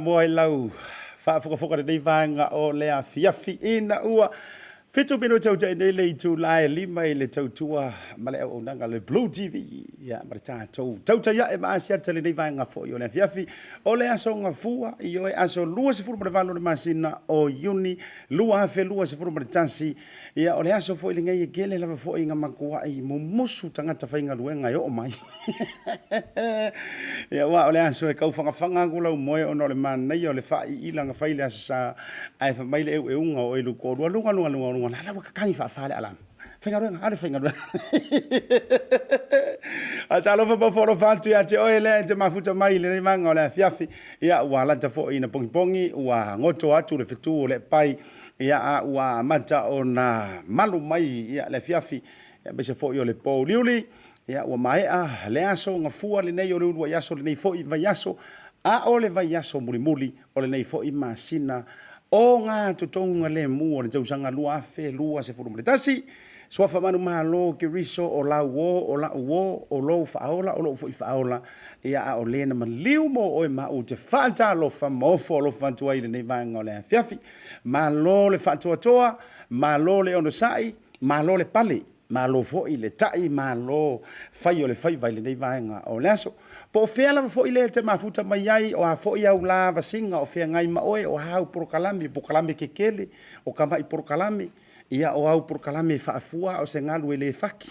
Samoa i lau faafogafoga lenei vaega o le afiafi ina ua 7 minute ua tea nei le itula e 5 i le tautua ma le auaunaga le Blue TV ia ma le tatou tautai ae ma asiata lenei vaega foi o le afiafi o le aso Gafua ioe aso 28 o le masina o Iuni 2021. Ia, o le aso foi lenei e tele lava foi ina matuai mumusu tagata faigaluega e oo mai. Ia, aua o le aso e tau fagafaga atu lau moe ona o le manaia o le faaiila na fai i le Aso Sa, ae fai mai le eueuga o oe i lou toalua, luga, luga, luga, luga, la ua tatagi faafa le alama. Faigaluega, alu e faigaluega. Ae talofa ma ofo alofa atu ia te oe lea e te mafuta mai i lenei vaega o le afiafi. Ia, ua lata foi ina pogipogi, ua goto atu le fetu o le pai. Ia, a ua amata ona malu mai ia, le afiafi, aemaise foi o le po uliuli, ia, ua maea le aso gafua lenei o le uluai aso lenei foi vaiaso, a o le vaiaso mulimuli o lenei foi masina o gatotoga lemu o le tausaga 2021. Suafa manumalo Keriso o lau uo, o la'u uo, o lou faaola, o lo'u foi faaola, ia a o le na maliu mo oe ma au ou te faatalofa ma ofo alofa atu ai i lenei vaega o le afiafi. Malo le faatoatoa, malo le onosai, malo le pale, malo foi le ta'i, malo fai o le faiva i lenei vaega o le aso. Po o fea lava foi lea e te mafuta mai ai, o a foi au lavasiga o feagai ma oe, o a au polokalame, polokalame kekele, o tamai polokalame, Ia, o au polokalame e faafua a o se galu e le faki.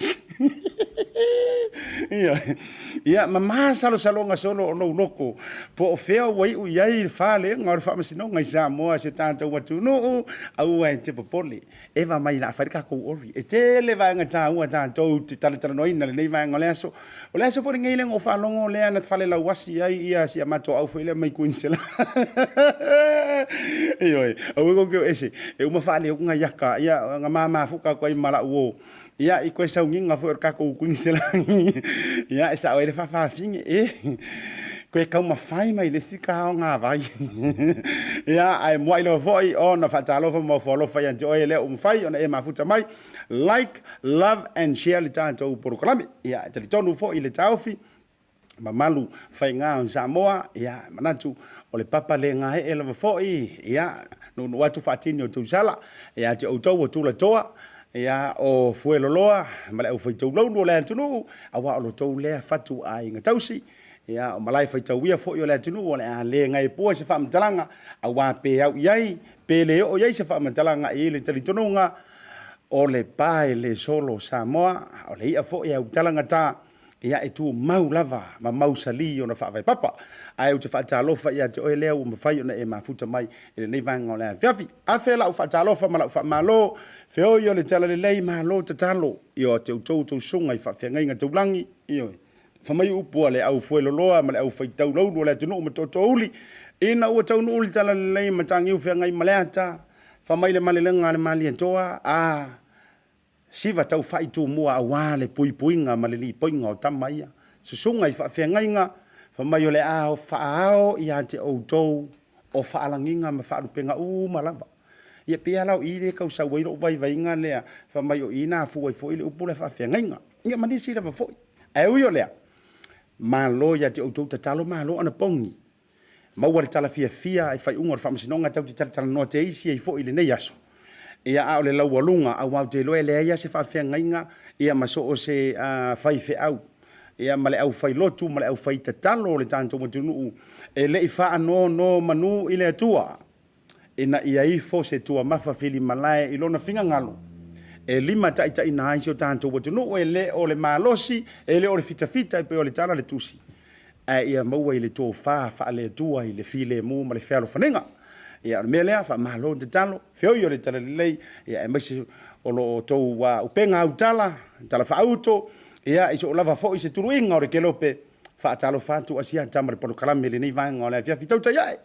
Ioe. Ia, ma masalosaloga solo o lou loko, po o fea ua iu i ai le falega o le faamasinoga i Samoa, si o tatou atunuu, aua e te popole. Eva mai o le a fai le tatou ori. E tele vaega taua tatou te talatalanoaina i lenei vaega o le aso. O le aso foi lenei lea na ou faalogo lea na falelauasi ai ia si a matou au foi lea mai Queensland. Ioe, aua kou te o ese, e uma faaleo nai aka, ia na ma mafuta atu ai ma la'u uo. Ia i toe sauniga foi o le tatou Queensland. Ia e sao ai le faafafine, e toe taumafai mai le isi taogavai. Ia ae muai lava foi ona faatalofa ma ofo alofa ia te oe lea ua mafai ona e mafuta mai. Like, love and share le tatou polokalame. Ia, e talitonu foi i le taofi mamalu faiga o Samoa, ia, manatu o le papa le gaee lava foi, ia, nuunuu atu faatini o tausala ia te outou o tulatoa, ia, o fueloloa ma le aufaitaulaulu o le atunuu, aua o lo outou lea fatu aiga tausi, ia, o malae faitauia foi o le atunuu o le a le gaepua se faamatalaga, aua pe au i ai, pe le oo i ai se faamatalaga e i ai le talitonuga, O le pa e le solo Samoa, o le i'a foi e autalagata, ia e tumau lava ma mausali ona faavae papa. Ae ou te faatalofa ia te oe lea ua mafai ona e mafuta mai i lenei vaega o le afiafi. Afe la'u faatalofa ma la'u faamalo, feoi o le talalelei, malo tatalo ia te outou outou susuga i faafeagaiga taulagi, ioe, fai mai upu a le au fueloloa ma le au faitau laulu o le atunuu ma tootoouli, ina ua taunuu le talalelei Mataniu Feagaimaleata, Fai mai le malelega a le Malietoa, A, siva taufai tumua aua le puipuiga ma le lipoiga o tama ia. Susuga i faafeagaiga, fai mai o le a faaao ia te outou o faalagiga ma faalupega uma lava. Ia pei lava la o i lea e tau sau ai lou vaivaiga lea, fai mai o i na afua ai foi le upu lea faafeagaiga. Ia ma nisi lava foi. Ae ui o lea, malo ia te outou tatalo, malo anapogi. Maua le tala fiafia i faaiuga o le Faamasinoga tatou te talatalanoa te isi ai foi i lenei aso. Ia, a o le laualuga, aua ou te iloa e leai lava se faafeagaiga ia ma so o se faifeau ia ma le aufailotu ma le aufaitatalo o le tatou atunuu e le i faanonomanu i le Atua ina ia ifo se tuamafa filimalae i lona finagalo e limataitaiina ai si o tatou atunuu, e le o le malosi, e le o le fitafita e pei o le tala a le Tusi, ae ia maua i le tofa faale-Atua i le filemu ma le fealofaniga. Ia, o le mea lea, faamalo tatalo, feoi o le talalelei, ia, aemaise o lo outou upega autala, tala faauto, ia, i soo lava foi se tuluiga o le kelope, faatalofa atu Asiata ma le polokalame i lenei vaega o le afiafi. Tautai ae!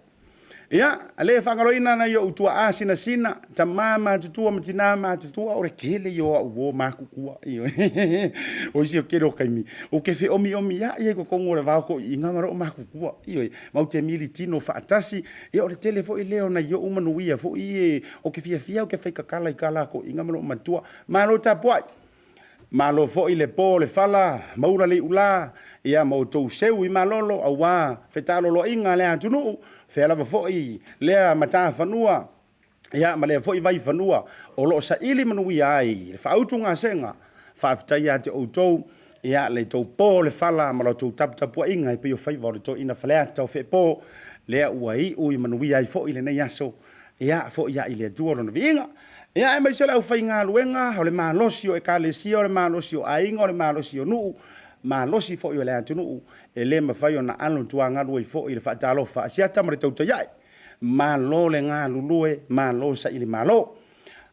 Ia, le faagaloina nai ou tuaa sinasina, tama matutua ma tina matutua, o le tele ia o au uo matutua. Ioe. O isi o tele o taimi, ou te feomiomiai ai i totonu o le va o toeaiina ma loo matutua. Ioe. Ma ou te militino faatasi. Ia, o le tele foi lea o nai ou manuia foi e, ou te fiafia ou te fai tatala i tala a toeaiina ma loo matua. Malo tapuai. Malo foi le po o le fala, maula le iulā, ia ma outou seu i malolo aua fetaloloaiga a le atunuu, fea lava foi lea matafanua, ia ma lea foi vaifanua o lo o saili manuia ai le faautugasega. Faafetai ia te outou, ia le tou po o le fala ma la outou taputapuaiga e pei o faiva o le toeaina Faleata o Feepo, lea ua iu i manuia ai foi lenei aso. Ia, foi ai i le Atua lona viiga. Ia, aemaise o le aufaigaluega, o le malosi o Ekalesia, o le malosi o aiga, o le malosi o nuu, malosi foi o le atunuu, e le mafai ona alo tuagalu ai foi le faatalofa a Asiata ma le tautai ae. Malo le galulue, malo saili malo.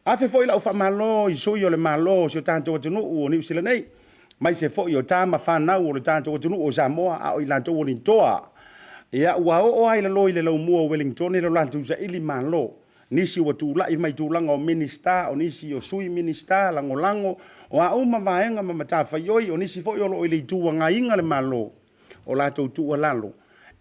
Afe foi lau faamalo i sui o le Malo o si o tatou atunuu o Niu Sila nei, aemaise foi o tama fanau o le tatou atunuu o Samoa, a o i latou o ni toa. Ia, ua oo lava i lalo i le laumua o Wellingtone lo latou saili malo. Nisi ua tulai mai tulaga o Minisita, o nisi o Sui Minisita Lagolago, o a uma vaega ma matafaioi, o nisi foi o lo o i le itu agaiga le Malo, o latou tuualalo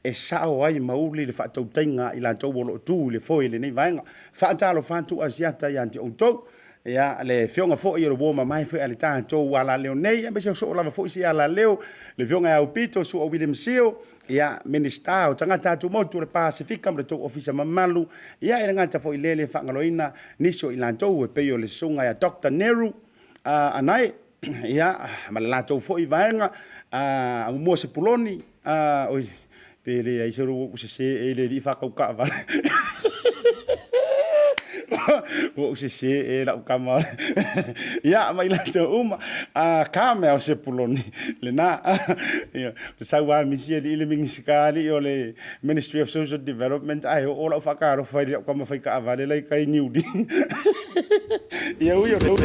e sao ai ma uli le faatautaiga a i latou o lo o tu i le foe i lenei vaega. Faatalofa atu Asiata ia te outou. Ia, le afioga foi o le uo mamae foi a le tatou alaleo nei, aemaise o soo lava foi se alaleo, le afioga ia Aupito Sua William Sio, ia, Minisita o Tagata Atumotu o le Pasefika ma le tou ofisa mamalu, ia, e le gata foi i lea, e le faagaloina nisi o i latou e pei o le susuga ia Doctor Neru Anae, ia, ma le latou foi vaega, Amomua Sepuloni, oi, pe leai se ua ou sese e le alii faatau taavale. Ua ou sese e lau tama. Ia, ma i latou uma. Ka mea o Sepuloni, lena. Ia, sau lava misi alii le Minisita alii o le Ministry of Social Development, ae oo lau faatalofa i lau tama fai taavale la i tai Niuli. Ia ui o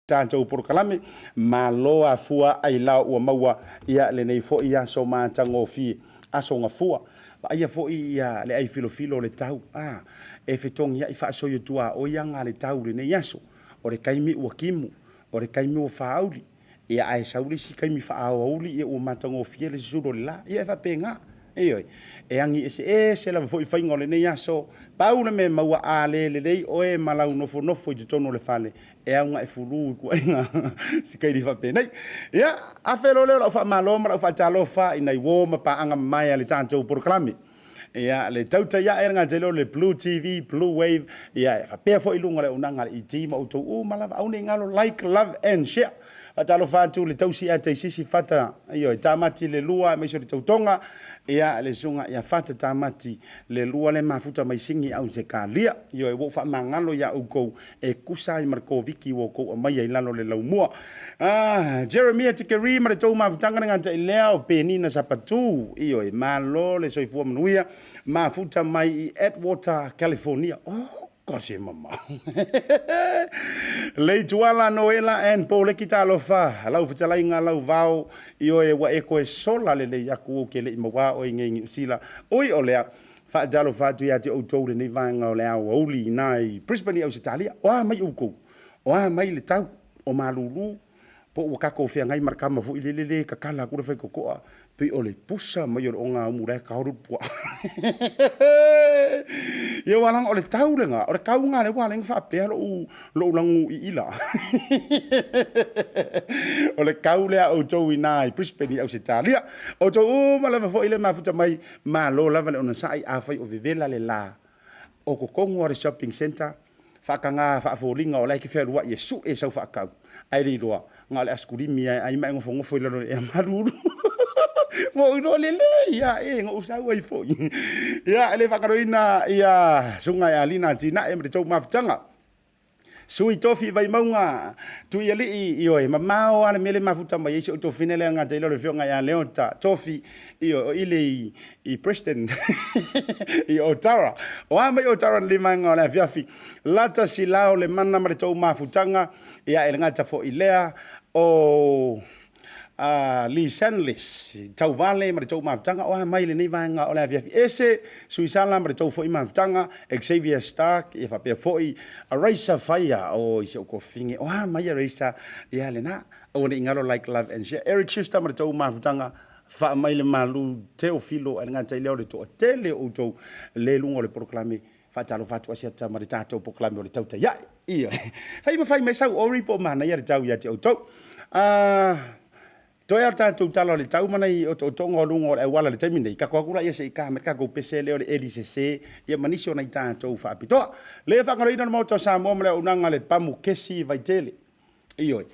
tatou polokalame, malo afua ailao ua maua ia lenei foi aso matagofie, aso gafua. Vaaia foi ia le ai filofilo o le tau, a, e fetogiai faasoiotuaoi aga a le tau i lenei aso. O le taimi ua timu, o le taimi ua faauli, ia ae sau le isi taimi faaaoauli, ia ua matagofie le susulu o le la. Ia e faapena. Ioe, e agi eseese lava foi faiga o lenei aso. Pau le mea maua a le lelei oe ma lau nofonofo i totonu o le fale, e ao ona e fulu i kuaiga sikaili faapenei. Ia, afe loa lea o lau faamalo ma lau faatalofa i nai uo ma paaga mamae a le tatou polokalame. Ia, le tautai ae le gata i lea o le Blue TV, Blue Wave, ia, e faapea foi i luga o le auaunaga a le ET ma outou uma lava. Aua ne i galo, like, love and share. Faatalofa atu i le tausi ia Taisisi Fata, ioe, Tamati le lua aemaise o le tautoga, ia, le susuga ia Fata Tamati le lua le mafuta mai Sini Ausetalia. Ioe, ua ou faamagalo ia outou e tusa ai ma le Koviti ua outou aumaia i lalo o le laumua. Ah, Jeremia Tikeri ma le tou mafutaga le gata i lea o Penina Sapatu. Ioe, malo le soifua manuia, mafuta mai i Atwater, California. Oh, Kasi mamao. Leituala Noela and Poleki talofa, lau fetalaiga lau vao, ioe ua e toe sola lelei aku ou ke le i mauā oe i nei Niu Sila. Ui o lea, faatalofa atu ia te outou lenei vaega o le aoauli i ina i Brisbane i Ausetalia. O a mai outou? O a mai le tau o malulu? Po ua tatou feagai ma le tama foi lele le tatala atu le faitotoa pei o le pusa mai o le ogaumu la e taolu le puaa. Ia aua leaga o le tau lena, o le tau lena lea ua ala ai ona faapea lou, lou lanu iila. O le tau lea a outou i ina i Brisbane i Ausetalia. Outou uma lava foi le mafuta mai, malo lava le onosai, afai o vevela le la o totonu lava o le shopping centre, Faataga faafoliga o la e te fealuai e sue sau faatau, ae le iloa, na o le asikulimi lava e ai ma e nofonofo i lalo o le ea malulu. Ua ou iloa lelei lava e, na ou sau ai foi. Ia, e le faagaloina ia Susuga ia Lina Atinae ma le tou mafutaga. Sui Tofi Vaimauga, Tuialii, ioe, mamao lava le mea lea e mafuta mai ai si ou tofine lea gata i le Afioga ia Leota Tofi, ioe, o i le i Preston i Otara. O a mai Otara nei vaega o le afiafi. Lata silao le mana ma le tou mafutaga, ia e le gata foi i lea, o Lee Sandlis, Tauvale ma le tou mafutaga, o a mai lenei vaega o le afiafi. Ese Suisala ma le tou foi mafutaga, Xavier Stark, ia faapea foi Raisa Faia, o i si ou kofine, o a mai a Raisa, ia lena. Aua ne i galo like, love and share. Eric Schuster ma le tou mafutaga, Faa mai le malu Teofilo, ae le gata i lea o le toatele o outou le luga o le polokalame. Faatalofa atu Asiata ma le tatou polokalame o le Tautai Ae. Ioe. Fai ma fai mai sau ori po o manaia le tau ia te outou. Toe a le tatou tala o le tau ma nai otootoga o luga o le auala i le taimi nei, kako atu laia se i ka mai le tatou pese lea o le eli sese ia ma nisi o nai tatou faapitoa. Le faagaloina le Maota o Samoa ma le auaunaga a le Pamu Kesi Vaitele. Ioe.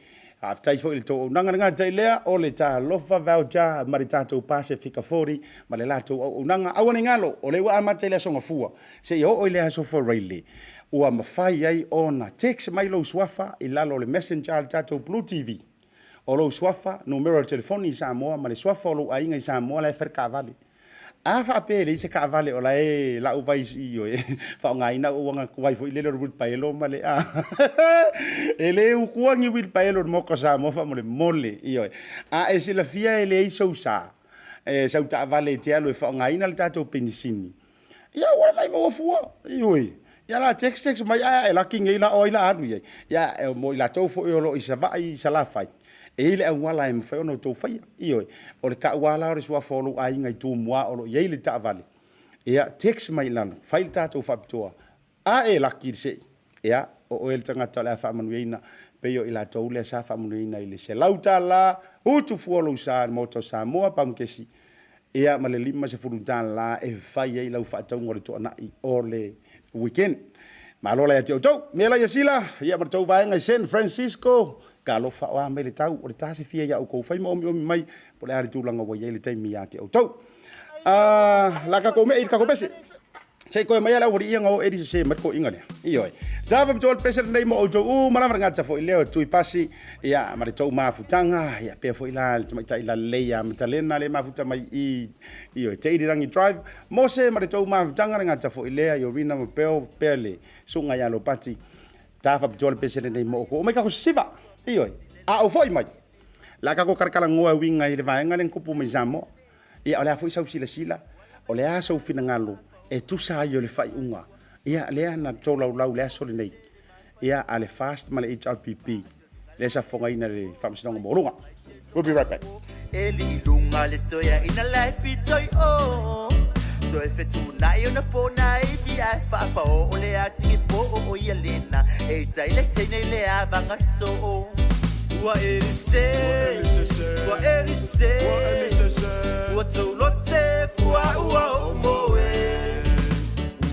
Faafetai foi i le tou auaunaga le gata i lea o le Talofa Voucher ma le tatou Pasefika 40 ma le latou auaunaga. Aua ne i galo, o lea ua amata i le Aso Gafua seia oo i le Aso Faraile ua mafai ai ona text mai lou suafa i lalo o le messenger a le tatou Blue TV. O lou suafa, numera o le telefoni i Samoa ma le suafa o lou aiga i Samoa la e fai le taavale. A faapea e leai se taavale o la e lau vai i faaaogaina auauaga tuai foi lele o le uilipaelo ma le a e le utua ni uilipaelo i le Maota o Samoa faamolemole. Ioe. A e silafia e leai sou sa, e sau taavale e te alu e faaaogaina le tatou penisini, Ia ua mai maua fua. Ioe. Ia la text text mai ae e laki nei la o ai la alu i ai. Ia e mo i latou foi o lo o i Savaii i Salafai, e i ai le auala e mafai ona outou faia. Ioe. O le taua la o le suafa o lou aiga i Tumua o lo o i ai le taavale. Ia text mai i lalo, fai le tatou faapitoa. A e laki i le sei, ia o oe le tagata o le a faamanuiaina pei o i latou lea sa faamanuiaina i le $100 utu fua lou sa i le Maota o Samoa, Pamukesi, ia ma le $50 e fai ai lau faatauga o le toanai o le weekend. Malo la ia te outou. Mea la ia sila, ia ma le tou vaega i San Francisco, talofa o a mai le tau, o le ta sefia ia outou fai ma omiomi mai, po o le a le tulaga ua i ai le taimi ia te outou. La tatou mei i le tatou pese. Se i toe mai le aualii ia na o eli sese mai le toeaina lea. Ioe. Tava pito le pese lenei mo outou uma lava le gata foi lea o Tui Pasi, ia, ma le tou mafutaga, ia, pea foi la le tamaitai lalelei ia Matalena le mafuta mai i, ioe, Te Irirangi Drive. Mose ma le tou mafutaga le gata foi lea i Orina ma Peo, pea le susuga ia Lopati. Tava pito le pese lenei mo outou. Omai tatou sisiva. Ioe. A ou foi mai, la tatou talatalanoa e uiga i le vaega lea na tupu mai i Samoa. Ia, o le a foi sau silasila, o le a sou finagalo e tusa ai o le faaiuga, ia, lea na tolaulau i le aso lenei, ia, a le FAST ma le HRPP, lea sa fofogaina e le Faamasinoga Maualuga. We'll be right back. E li lunga le toeaina la e pito i o Toe fetuunai ona pona i via e whaafao o le atigi po o o ia lena E tai le teine i le avanga so Ua elise, ua elise, ua taulote fua ua o moe.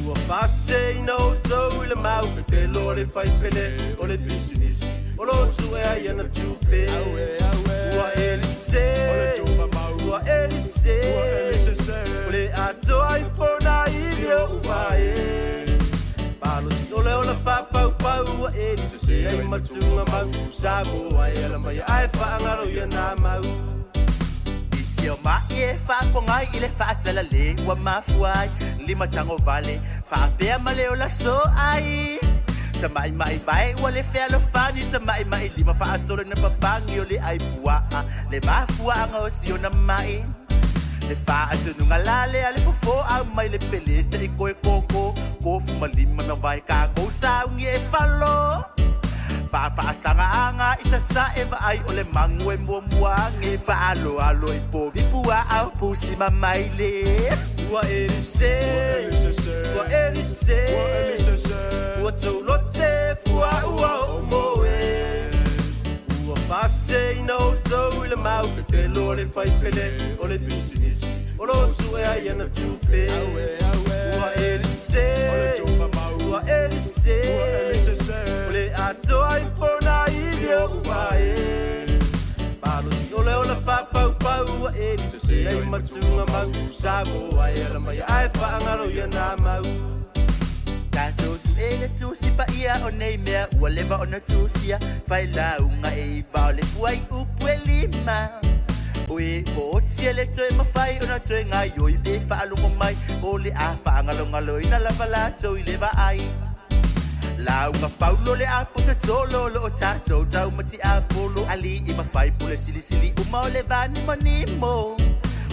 Ua faaseseina outou i le mau pepelo a le faipele o le pisinisi o lo o sue ai ana tupe. Ua elise, ua elise, o le atoa i pona ivi o uvae. Malosi o le ola faapaupau ua elise ai matunga mau Samoa e ala mai ae faagalo ia nā mau. Isi o mai e faapogai i le faatala le ua mafua ai lima tago vale faapea ma le ola so ai Tamaimai vae ua le fealofani tamaimai lima faatolo ina papangi o le ai puaa le mafuaaga o siona mai Le faatunuga la lea le fofo au mai le pele se i koe koko kofu ma lima na vae kākou saungi e falo Faafaasaga aga i sasae vaai o le magu e muamua age faaloalo i povi puaa o pusi ma maile Ua elise, ua elise, ua taulote fua ua oo moe. Ua faaseseina outou i le mau pepelo a le faipele o le pisinisi o lo o sue ai ana tupe. Ua elise, ua elise, o le atoa i pona ivi o uvae. Malosi o le ola faapaupau ua elise ai matunga mau Samoa e ala mai ae faagalo ia nā mau. Tatou sue le tusi paia o nei mea ua leva ona tusia Fai lauga e iva o le fuaiupu e lima Oi otia le toe mafai ona toe gaioi pe faalogo mai O le a faagalogaloina lava latou i le vaai Lauga Paulo le aposetolo o lo o tatou taumatiapolo Alii ma faipule silisili uma o le vanimonimo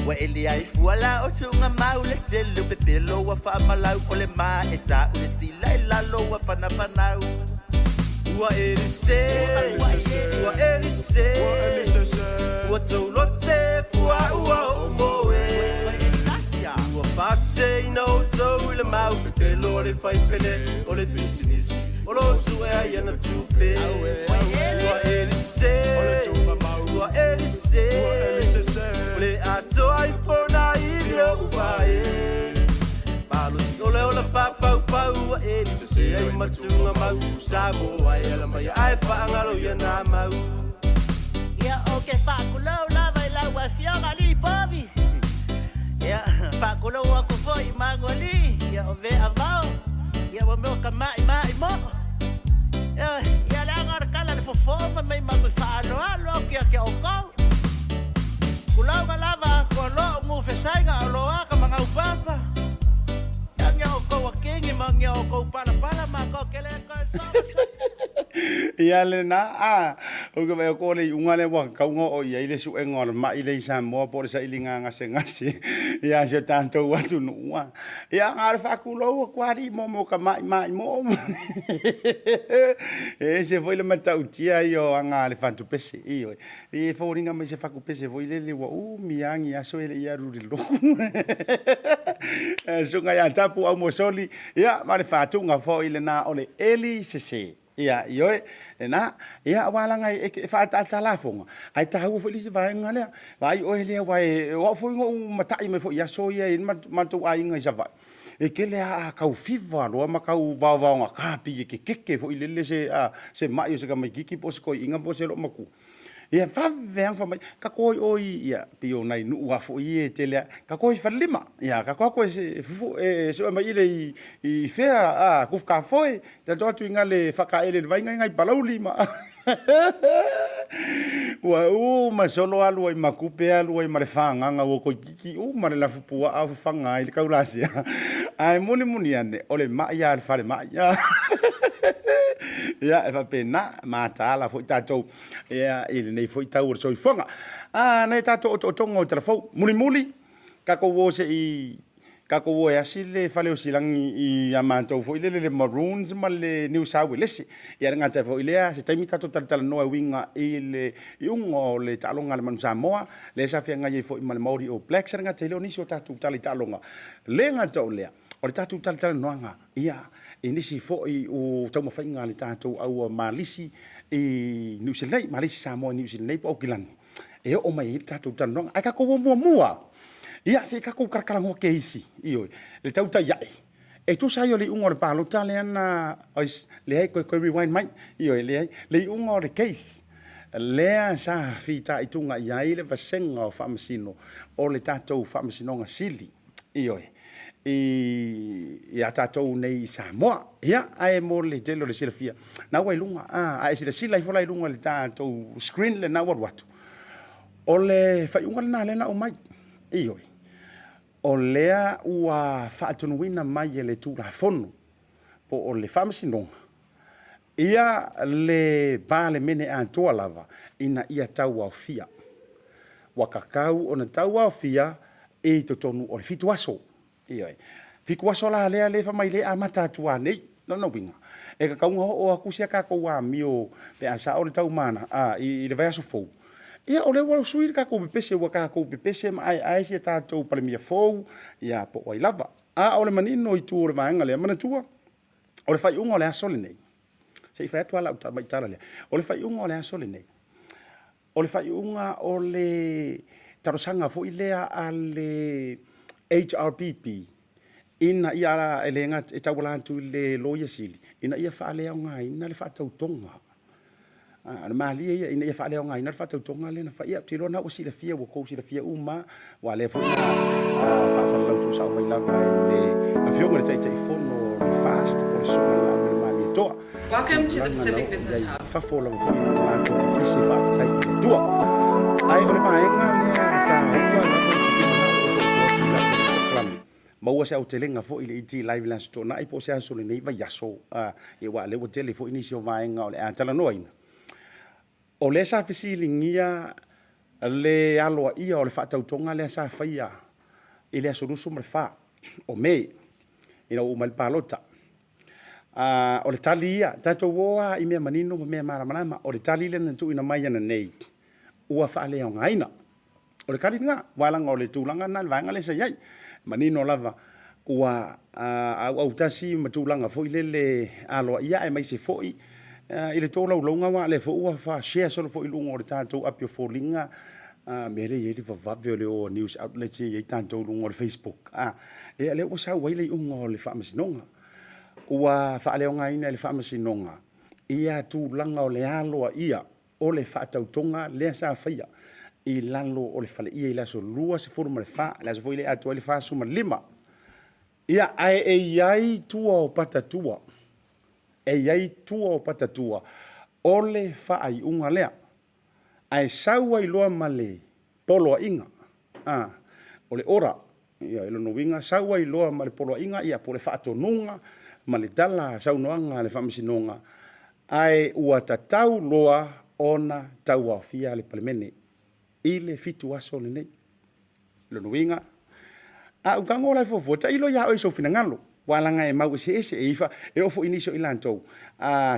Ua eli ai fua la o tuga mau le tele o pepelo ua faamalau O le ma e ta'u le tila i lalo ua fanafanau Ua elise, ua elise, ua taulote fua ua oo moe. Ua faaseseina outou i le mau. Lau Petelo o le faipele o le pisinisi o lo o sue ai ana tupe. Ua eli sese, ua eli sese, o le atoa i pona i o uvae. Malosi o le ola faapaupau ua eli sese ai ma tugamau Samoa e ala mai ae faagalo ia nā mau. Ia, ou te faakulou lava i lau Afioga alii Povi. Ia, faakulou atu foi i Manualii, ia o Veavao, ia ua mea o ka maʻimaʻi moʻo. Ioe, ia leaga o le tala a le fofo ma mei matou i faaaloalo atu ia te outou. Kulauga lava ua loa o Nufesaiga o loa ka magau papa. Ia nia outou akini ma nia outou palapala matou ke le toe sola sola. Ia lena, a, ou te vaai atu o le iuga lea ua tatau ona oo i ai le suega o le maʻi lea i Samoa po o le sailiga gasegase ia si o tatou atunuu. Ia, na o le faatulou atu lava alii mo ka maimai moo. E ese foi le matautia ia o aga a le fatupese. Ioe. E foliga mai se fatupese foi lele ua umi lava ni aso e le i alu i le lotu. Susuga ia Tapu Aumosoli, ia, ma le faatuga foi lena o le eli sese. Ia, ioe, lena, ia, aua leaga e faaataata lafoga, ae taua foi le isi vaega lea. Vaai oe lea, aua o au foi na ou matai mai foi i aso ia e i ai matou aiga i Savaii, e tele lava a tau fiva loa ma tau vaovaogata pei e kekeke foi lele se, a, se mai o se tamaitiiti po o se toeaina po o se loomatua. Ia vave lava ona fai mai, tatou o i o i, ia, pei o nai nuu lava foi ia e tele lava, tatou o i Falelima, ia, tatou o atu e fufu, e sue mai ile i fea, a, Tufutafoe, tatou o atu i ina le faataele i le vai na i ina i Palauli ma ua uma solo alu ai ma tupe, alu ai ma le fagaga ua toeitiiti uma le lafupuaa o fafaga ai le taulasea, ae mulimuli ane, o le mai lava a le falemai. Ia, e faapena, mataala foi tatou ia, i lenei foi tau o le soifuaga. A, nai tatou otootoga o Talafou, mulimuli, tatou o se i tatou o e asi le fale o Silagi i a matou foi lele le Maroons ma le New South Wales. Ia le gata foi lea, se taimi tatou talatalanoa e uiga i le iuga o le taaloga a le Manu Samoa, lea sa feagai ai foi ma le Māori All Blacks, e le gata i lea o nisi o tatou tala i taaloga. Le gata o lea, o le tatou talatalanoaga ia, i nisi foi o taumafaiga a le tatou au Malisi i Niu Sila nei, Malisi Samoa i Niu Sila nei po o Aukilani, e oo mai ai le tatou talanoaga. Ae tatou o muamua, ia, se i tatou talatalanoa keisi, ioe, le tautai ae. E tusa ai o le iuga o le palota lea na, leai, toe, toe rewind mai, ioe, leai, le iuga o le case lea sa fitaituga i ai le vasega o faamasino o le tatou Faamasinoga Sili. Ioe, i a tatou nei i Samoa. Ia, ae mo le tele o le silafia, na ua i luga, a, a e silasila ifo la i luga i le tatou screen lena ua alu atu, o le faaiuga lena lea na aumai. Ioe, o lea ua faatonuina mai e le Tulafono po o le Faamasinoga ia le Palemene atoa lava ina ia tauaofia. Ua tatau ona tauaofia i totonu o le 7 aso. Ioe. 7 aso la lea lea e fai mai lea e amata atu lava nei. Lona uiga, e tatau ona oo atu si a tatou amio pe a sao le taumana a, i le vaiaso fou. Ia, o lea ua sui le tatou pepese, ua tatou pepese ma aeae si a tatou Palemia fou, ia po o ai lava. A o le manino i tua o le vaega lea, manatua, o le faaiuga o le aso lenei, se i fai atu lava lau tala lea, o le faaiuga o le aso lenei, o le faaiuga o le talosaga foi lea a le HRPP ina ia, e le gata, e tauala atu i le Loia Sili, ina ia faaleaogaina le faatautoga. O le malie ia ina ia faaleaogaina le faatautoga lea na fai. Ia, ou te iloa lena ua silafia, ua outou silafia uma lava, aua o lea foi na faasalalau tuusao mai lava e le Afioga i le Taitaifono o le FAST po o le Susuga i le Laau Malietoa Welcome to the tulaga na Pacific oo i Business ai Hub. i fafo lava foi o le matou pese faafetai i le Atua. Ae o le vaega lea taua lava ou te fia manao e otooto atu i lau polokalame. Maua se aotelega foi i le ET Live i le Aso Toonai po o se aso o lenei vaiaso, aua o lea ua tele foi nisi o vaega o le a talanoaina. O lea sa fesiligia le aloaia o le faatautoga lea sa faia i le aso 24 o Me ina ua uma ai le palota. O le tali ia, tatou o lava i mea manino ma mea malamalama, o le tali lea na tuuina mai ananei ua faaleaogaina. O le tali lena, aua leaga o le tulaga lena i le vaega lea sa i ai. E manino lava, Ua auautasi ma tulaga foi lele aloaia aemaise foi i le tolaulauga aua o lea foi ua faa-share solo foi i luga o le tatou api o foliga mea lea e i ai le vavave o le o a news outlets ia e i ai tatou i luga o le facebook, ia lea ua sau ai le iuga o le Faamasinoga. Ua faaleaogaina e le Faamasinoga ia tulaga o le aloaia o le faatautoga lea sa faia i lalo o le faleie i le aso 24, le aso foi lea e atoa ai le 45. Ia, ae e i ai tua o patatua, e i ai tua o patatua o le faaiuga lea, ae sau ai loa ma le poloaiga, a, o le order. Ioe, o lona uiga sau ai loa ma le poloaiga ia po o le faatonuga ma le tala saunoaga a le Faamasinoga, ae ua tatau loa ona tauaofia le Palemene i le 7 aso lenei. O lona uiga, a ou tago la e fuafua, tailo ia oe i sou finagalo, aua leaga e mau eseese, e i ai e oo foi i nisi o i latou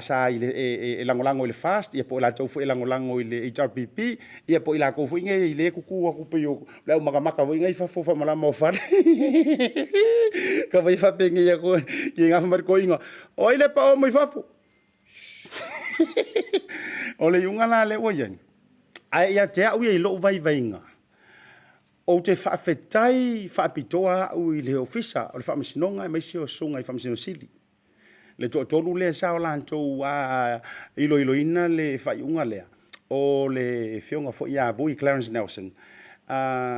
sa i le, e lagolago i le FAST ia po o i latou foi e lagolago i le HRPP, ia po o i latou foi nei lea e tutu atu pei o le au makamaka foi nei i fafo faamalama o fale. Tau fai faapenei atu i fai mai le toeaina, o ai le paoa mai fafo? O le iuga la lea ua i ai, ae ia te au ia i lou vaivaiga, ou te faafetai faapitoa au i le Ofisa o le Faamasinoga aemaise o Susuga i Faamasino Sili, le toatolu lea sa o latou iloiloina le faaiuga lea, o le Afioga foi ia Vui Clarence Nelson,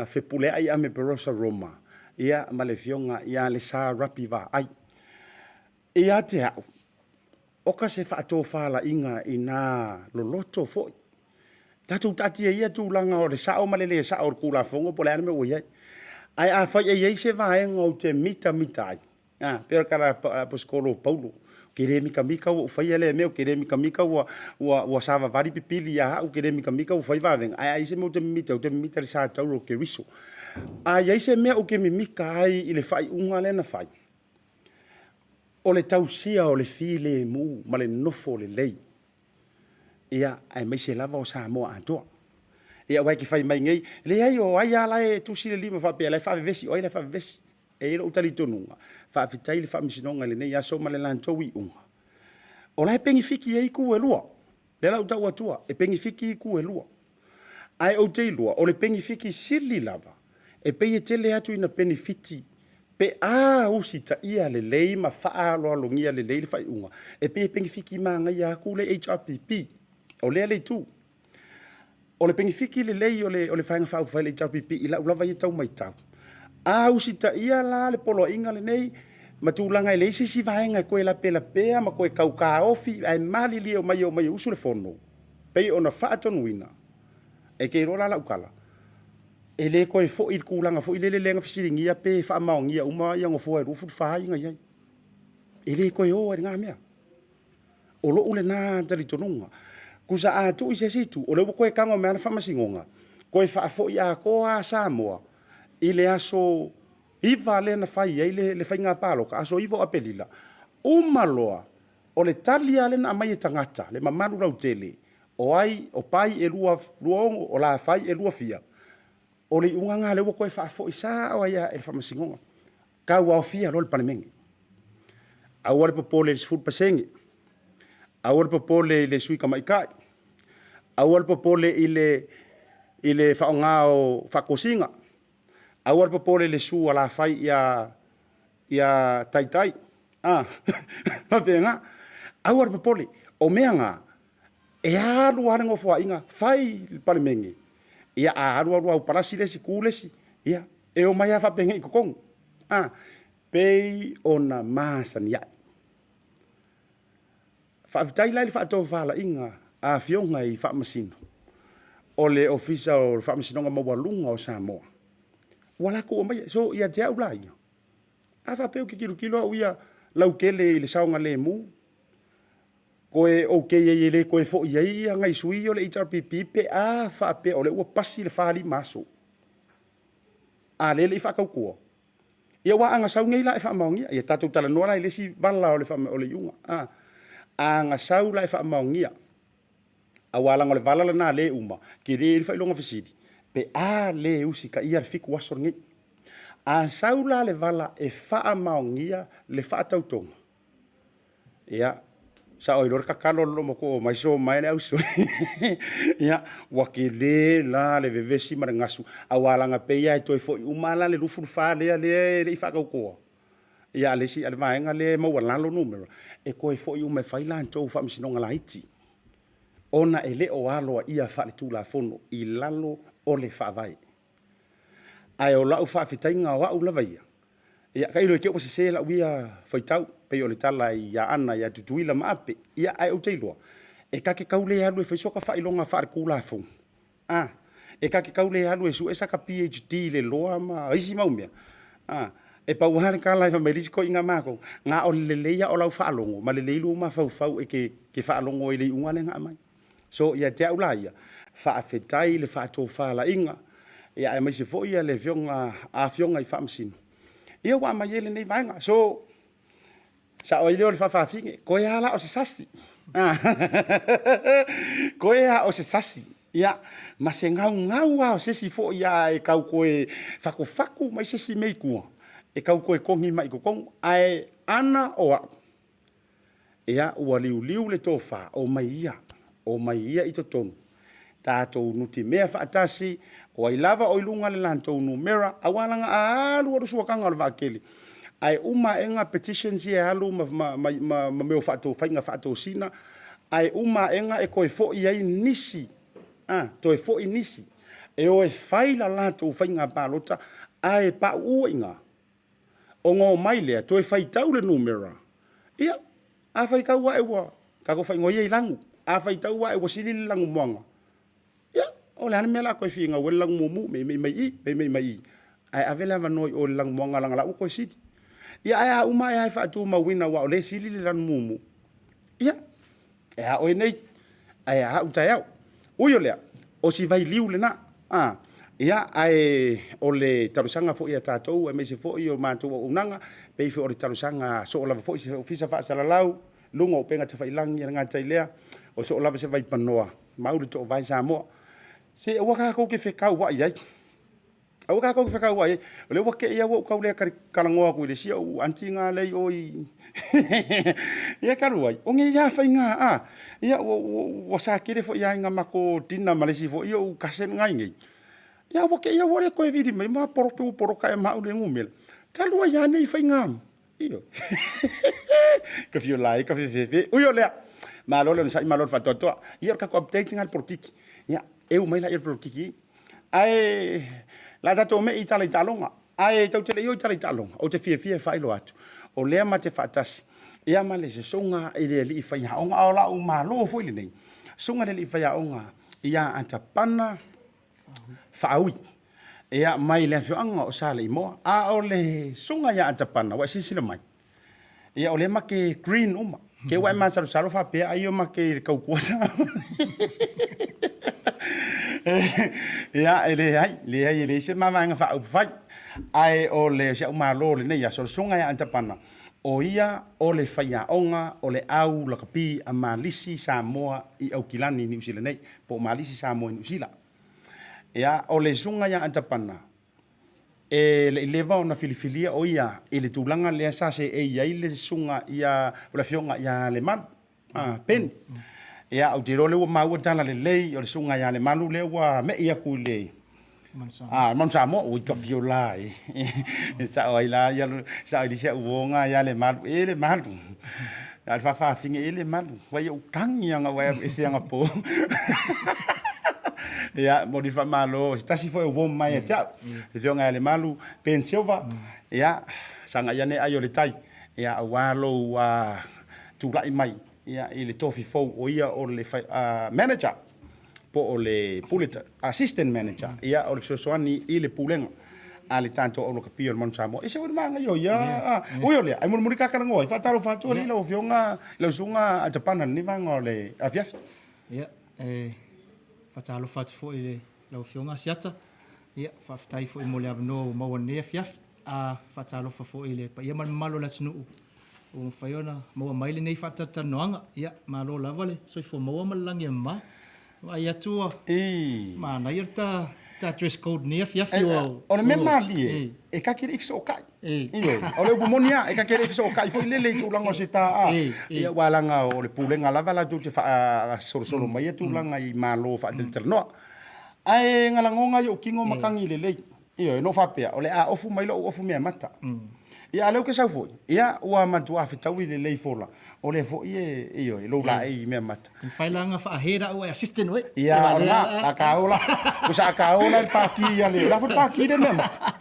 Fepuleai Ame Barossa Roma, ia ma le Afioga ia Lesa Rapi Vaai. Ia te au, oka se faatofalaiga ina loloto foi. Tatou taatia ia tulaga o le sao ma le le sao o le Tulafono po o le a le mea ua i ai. Ae afai e i ai se vaega ou te mitamita ai, a, pei o le tala a le Aposetolo o Paulo, ou te le mitamita ua ou faia lea mea, ou te le mitamita ua savavali pipili ia au, ou te le mitamita ua fai vavega, ae a i ai se mea ou te mimita ai, ou te mimita i le sa tauro o Keriso. A i ai se mea ou te mimita ai i le faaiuga lea na fai, o le tausia o le filemu ma le nofo lelei, ia, aemaise lava o Samoa atoa. Ia aua e te fai mai nei, leai o ai lava la e tusi le lima faapea o la e faavevesi, o ai la e faavevesi? E i ai lou talitonuga, faafetai i le Faamasinoga i lenei aso ma le latou iuga, o la e penefiti ai itu e lua. Lea la ua ou tau atua, e penefiti itu e lua. Ae ou te iloa, o le penefiti sili lava, e pei e tele atu ina penefiti pe a usitaia lelei ma faaaloalogia lelei le faaiuga, e pei e penefiti manaia atu le HRPP. O lea le itu. O le penefiti lelei o le Vaega Faaupufai a le HRPP i lau lava ia tau matau, a usitaia la le poloaiga lenei ma tulaga e leai se isi vaega e toe lapelapea ma toe tau taofi ae malilie omai e omai e usu le fono, pei ona faatonuina, e te iloa la lau tala, e le toe foi i le tulaga foi lele lea na fesiligia pe faamaonia uma nofoa e 24 ia na i ai. E le toe o lava i lena mea. O lou lena talitonuga. Tusa a tuu i se isi itu, o lea ua toe tago mai lava le Faamasinoga, toe faafoi atoa lava Samoa i le aso 9 lea na fai ai le faiga palota, aso 9 o Aperila, uma loa, o le tali lava lea na aumai e tagata, le mamalu lautele, o ai, o Pai e 26, o Lafai e 2 fia, o le iuga lena lea ua toe faafoi sao ai lava e le Faamasinoga. Tauaofia loa le Palemene. Aua le popole i le 10%, aua le popole i le sui tamaitai, aua le popole i le faaaoga o faatosina, aua le popole i le susu a Lafai ia Taitai, a, faapena. Aua le popole, o mea na, e alu lava le Nofoaiga fai le Palemene, ia a alu alu lava ua palasi le isi, tu le isi, ia, e omai lava faapenei i totonu, a, pei ona masani ai. Faafetai la i le faatofalaiga a Afioga i Faamasino o le Ofisa o le Faamasinoga Maualuga o Samoa, ua latou aumaia. So, ia te au la ia, a faapea ou te tilotilo au ia lautele i le saogalemu, toe okay ai e le toe foi ai nai sui ia o le HRPP pe a faapea o lea ua pasi le 45 aso, a o lea e le i faatautoa. Ia aua a na sau nei la e faamaonia, ia tatou talanoa la i le isi vala o le iuga, a. A na sau la e faamaonia, aua leaga o le vala lena lea e uma, tele ai le faailoga fesili, pe a le usitaia le 7 aso lenei. A sau la le vala e faamaonia le faatautoga, ia, sao ai loa le tatalo a le loomatua o mai so mai le ausoi. Ia, ua tele la le vevesi ma le gasu, aua leaga e pei lava e toe foi uma la le 24 lea e le i faatautoa, ia a le isi, a le vaega lea e maualalo numera, e toe foi uma e fai latou faamasinoga laiti, ona e le o aloaia faaletulafono i lalo o le Faavae. Ae o lau faafetaiga o au lava ia, ia tailo i te i ua sese lau ia faitau, pei o le tala i Aana ia Tutuila ma Ape. Ia ae ou te iloa, e ta te tau le alu e fai sota faailoga faaletulafono, a, e ta te tau le alu e sue sata PhD i le law ma isi mau mea, a, e pau lava le tala e fai mai le isi toeaina a matou, na o le lelei lava o lau faalogo ma lelei lou mafaufau e te faalogo ai i le iuga lea na aumai. So, ia te au la ia, faafetai i le faatofalaiga, aemaise foi le Afioga i Faamasino, ia ua aumai ai lenei vaega. So, sao ai lea o le faafafine, toe lava la o se sasi, toe lava o se sasi, ia, ma se gaugau lava o se isi foi e tau toe fatufatu mai se isi mea i tua e tau toe togi mai i totonu. Ae ana o au, ia, ua liuliu le tofa, omai ia, omai ia i totonu, tatou nutimea faatasi, o ai lava o i luga le latou numera, aua leaga a alu alu suataga o le vaatele, ae uma aena petitions ia e alu ma mea o faiga faatosina, ae uma aena e toe foi ai nisi, toe foi nisi e o e fai le latou faiga palota ae pauu ai i ina. Ona omai lea toe faitau le numera, ia, a faitau ae ua, tatou faaigoa ia i lanu, a faitau ae ua sili le lanumoana, ia, o le a le mea o le a toe finau ai le lanu mumu, meimei mai i i, meimei mai i i, ae ave le avanoa i o i le lanumoana leaga o la e ua toe sili. Ia ae a uma ae lava e faatumauina aua o lea e sili le lanu mumu, ia, e a oe nei, ae a au taeao. Ui o lea, o si vailiu lena, a, ia, ae o le talosaga foi a tatou aemaise foi o matou auaunaga, e pei foi o le talosaga a soo lava foi se ofisa faasalalau, luga o upega tafailagi, e le gata i lea, o soo lava se vaipanoa, mau le toovae Samoa. Se aua tatou te fetauai ai, Aua tatou te fetauai ai. O lea ua te i lava ua ou tau le talanoa atu i le isi au aunty na lea i o i Ia talu ai, o nei lava faiga, a, ia ua sa tele foi lava ina matou dinner ma le isi foi ou cousin na i inei, ia ua te i lava ua le toe vili mai ma poloka ua poloka ea ma au le numera. Talu ai lava nei faiga, ioe. Ka fio lai, ka fefe. Ui o lea, malo le onosai, malo le faatoatoa. Ia o le tatou update lena i le polokiki. Ia, eu mai laia i le polokiki. Ae o le a tatou me'i i tala i taaloga. Ae tatou te le i o i tala i taaloga, ou te fiafia e faailoa atu, o lea ma te faatasi ia ma le sosoga i le alii faiaoga, a o lau malo foi lenei, susuga i le alii faiaoga ia Atapana Faaui, ia mai le afioaga o Saleimoa. A o le susuga ia Atapana, ua e silasila mai, Ia o lea ma te green uma. Ke ua e masalosalo faapea ai o make i le tautua sa. Ia, e leai, leai e leai se mavaega faaupufai. Ae o le si au malo o lenei aso, o le susuga ia Atapana, o ia o le faiaoga o le au lakapi a Malisi Samoa i Aukilani i Niu Sila nei, po o Malisi Samoa i Niu Sila. Ia, o le susuga ia Atapana, E le i leva ona filifilia o ia i le tulaga lea sa seei ai le susuga ia, o le afioga ia Lemalu, a, Penny. Ia, ou te iloa o lea ua maua tala lelei o le susuga ia Lemalu lea ua me'i atu i le a, Manu Samoa. Ui, ka fio la e. E sao ai la ia, sao ai le isi au uo na ia Lemalu. E Lemalu. A o le faafafine, e Lemalu. Ua ia ou tagi ana ua e alu ese anapo. Ia, momoli le faamalo, o se tasi foi o uo mamae ia te au, le Afioga ia Lemalu Ben Silva, ia, sagai ane ai o le tai, ia, aua lou tulai mai i le tofi fou, o ia o le manager po o le pule, assistant manager, ia, o le fesoasoani i le pulega a le tatou au lakapi o le Manu Samoa. E ese foi le manaia o ia, ui o lea, ae mulimuli ta talanoa ai, faatalofa atu alii lau Afioga, lau Susuga Atapana i lenei vaega o le afiafi. Ia, e faatalofa atu foi i lau Afioga Asiata, ia, faafetai foi mo le avanoa ua maua i lenei afiafi. A faatalofa foi i le paia ma le mamalu o le atunuu ua mafai ona maua mai lenei faatalatalanoaga. Ia, malo lava le soifua maua ma le lagi e mama. Vaai atu ua manaia le ta ta dress code nei afiafi ua. O le mea malie, e ka te le i fesootai. Ioe, o le upu moni lava, e ka te le i fesootai foi lele i tulaga o se ta a. Ia aua leaga o le pulega lava latou te faasolosolo maia tulaga i Malo faatalatalanoa. Ae na lagoga i ou tino matagi lelei. Ioe, na ou faapea, o le a ofu mai lou ofu meamata. Ia a o lea ou te sau foi, ia ua matua fetaui lelei fola, o lea foi e, ioe, lou laei meamata. E mafai la ona faahe la ua e assistant oe. Ia, o lena, a ka ola, o sa ka ola le paki ia le, la foi le paki le meamata.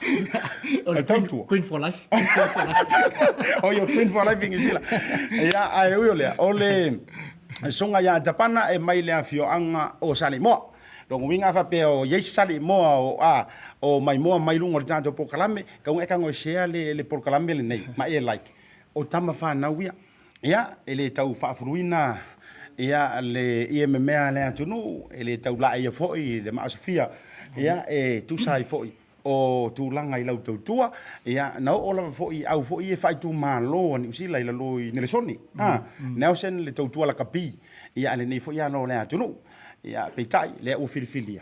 O le green, green for life. O ia, green for life i Niu Sila. Ia, ae ui o lea, o le susuga ia Tapana e mai le afioaga o Saleimoa. Lona uiga a faapea o i ai se saleimoa o a o maimoa mai luga o le tatou polokalame, tau e tago e share le le polokalame lenei ma e like. O tama fanau ia. Ia, e le tau faafuluina ia le ie memea a le atunuu, e le tau laaia foi le maasofia, ia e tusa ai foi o tulaga i lau tautua, ia na oo lava foi i au foi ia faaitumalo a Niu Sila i lalo i Nelesoni, a, Nelson le tautua lakapi, ia a lenei foi alo o le atunuu. Ia, peitai, lea ua filifilia.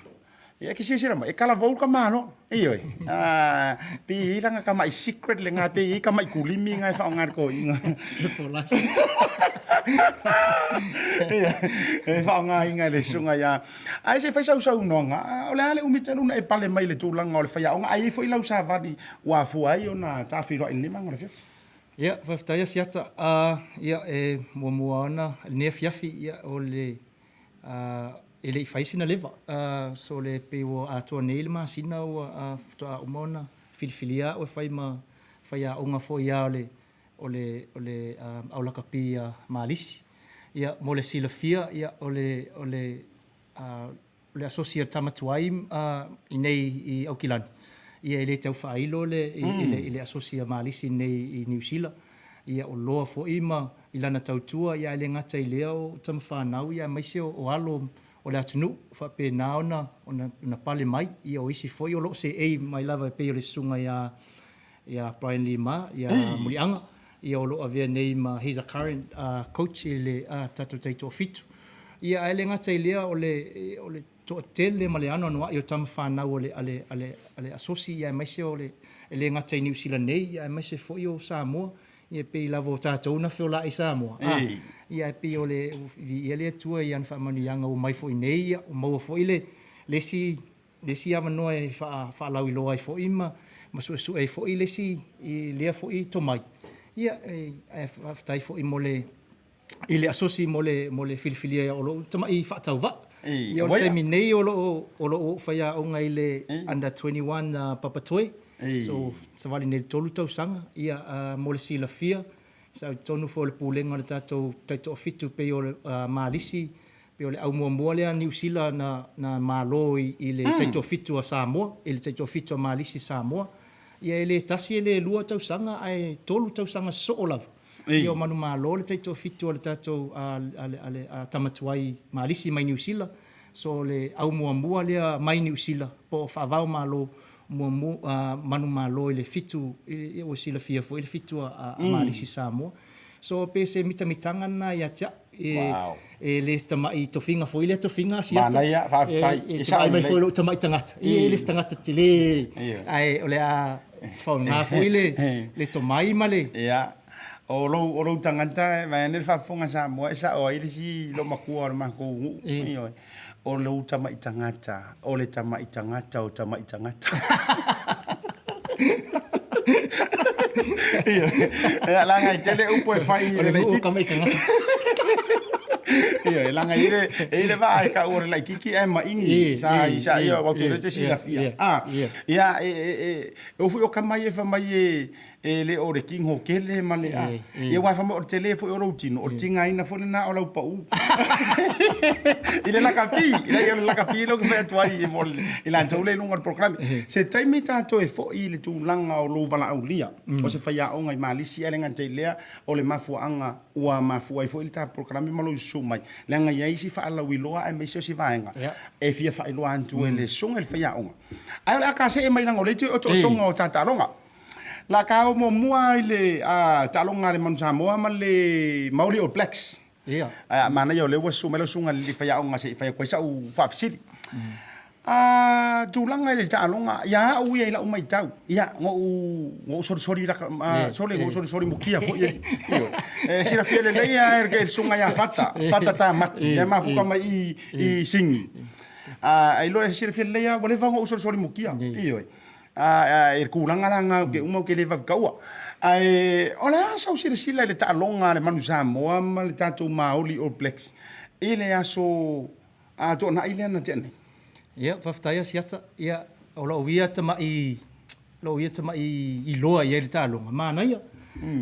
Ia, e te silasila mai, e talavou le tamaloa. Ioe. A, pe i ai lana tamai secret lena, pe i ai tamai kulimi na e faaaoga e le toeaina. Ia, e faaaogaina e le susuga ia Ae se i fai sau saunoaga, o le a le umi tele ona e pale mai i le tulaga o le faiaoga, ae i ai foi lau savali ua afua ai ona taafeiloai i lenei maga o le afiafi. Ia, faafetai Asiata. Ia, e muamua ona i lenei afiafi, ia, o le, e le i fai sina leva. So le pei ua atoa nei le masina ua faatoa uma ona filifilia au e fai ma faiaoga foi a o le o le, o le au lakapi a Malisi. Ia, mo le silafia, ia, o le, o le, o le asosi a tama tuai i nei i Aukilani, ia e le tau faailo le, i, i le, i le asosi a Malisi i nei i Niu Sila. Ia, o loa foi ma i lana tautua, ia ae le gata i lea o tama fanau, ia aemaise o, o alo o le atunuu, faapena ona, ona, ona pale mai. Ia, o isi foi o lo o seei mai lava e pei o le susuga ia ia Brian Lee Ma, ia Muliaga, ia o lo o avea nei ma he's a current coach i le tatou taitoafitu. Ia ae le gata i lea o le o le toatele ma le anoanoai o tama fanau a le a le a le a le asosi ia aemaise o le e le gata i Niu Sila nei ia aemaise foi o Samoa. Ia e pei lava o tatou na feolai i Samoa, a ia e pei o le viia le Atua i ana faamanuiaga ua mai foi nei ia ua maua foi le le isi le isi avanoa e faalauiloa ai foi ma suesue ai foi le isi i lea foi tomai. Ia, ae faafetai foi mo le i le asosi mo le mo le filifilia o lou tama'i faatauvaa. Ia, o le taimi nei o lo o o lo o ou faiaoga i le under 21 Papatoe. So, savali nei i le 3 tausaga. Ia, mo le silafia, sa i totonu foi o le pulega o le tatou taitoafitu pei o le Malisi, pei o le au muamua lea a Niu Sila na, na malo i, i le taitoafitu a Samoa, i le taitoafitu a Malisi Samoa. Ia e le tasi e le lua tausaga ae tolu tausaga sosoo lava. Ia o manumalo le taitoafitu a le tatou a, a, a, le, a tama tuai Malisi mai Niu Sila. So le au muamua lea mai Niu Sila po o faava-o-Malo muamua, manumalo i le fitu, ia ua silafia foi le fitu a Malisi Samoa. So pe se mitamitaga lena ia te au. E le se tama'i tofiga foi lea tofiga Asiata. Manaia, faafetai. E te vaai mai foi i lou tama'i tagata, ia e le se tagata tele, ae o le a faaaoga foi le tomai ma le... Ia, o lou, o lou tagata, vaeane le faafofoga Samoa, e sao ai le isi loomatua o le matou nuu, ioe. O lou tama'i tagata, o le tama'i tagata o tama'i tagata. Ia, leaga e tele upu e fai i le laitiiti. O le nuu o tama'i tagata. Ioe, leaga e i ai le, e i ai le vaa e tau o le laitiiti ae maini. Sa, sa, ia, aua ou te iloa e te silafia. Ia, e, e, e, e oo foi o tama ia e fai mai e, E le o le tino tele ma le a. Ia aua fai mai o le tele foi o lou tino, o le tigaina foi lena o lau pau. I le lakapi, leai o le lakapi lea ou te fai atu ai mo i latou lea i luga o le polokalame. Se taimi tatou e foi i le tulaga o lou valaaulia, o se faiaoga i Malisi ae le gata i lea, o le mafuaaga ua mafua ai foi le ta polokalame ma lou susu mai, leaga e i ai isi faalauiloa aemaise o se vaega e fia faailoa atu e le susuga i le faiaoga. Ae o le a ta see mai leaga o lea e toe otootoga o ta taaloga. La ka o muamua i le taaloga a le Manu Samoa ma le Maori All Blacks. Ia. Ae a manaia o lea ua susu mai lau susuga i le faiaoga se i fai atu ai sau faafesili. A tulaga i le taaloga, ia au ia i lau matau, ia, na ou solisoli laka, sole, na ou solisoli mukia foi e, ioe. E silafia lelei lava e le susuga ia Fata, Fata Tamati, lea e mafuta mai i i Sini. A iloa e silafia lelei lava, ua leva ona ou solisoli mukia, ioe. A i le tulaga la lena ou te uma ou te le vave taua. Ae o le a sau silasila i le taaloga a le Manu Samoa ma le tatou Maoli All Blacks i le aso A tuanai lea na tea nei. Ia, faafetai Asiata. Ia, o lou ia tamai, lou ia tamai iloa i ai le taaloga, manaia.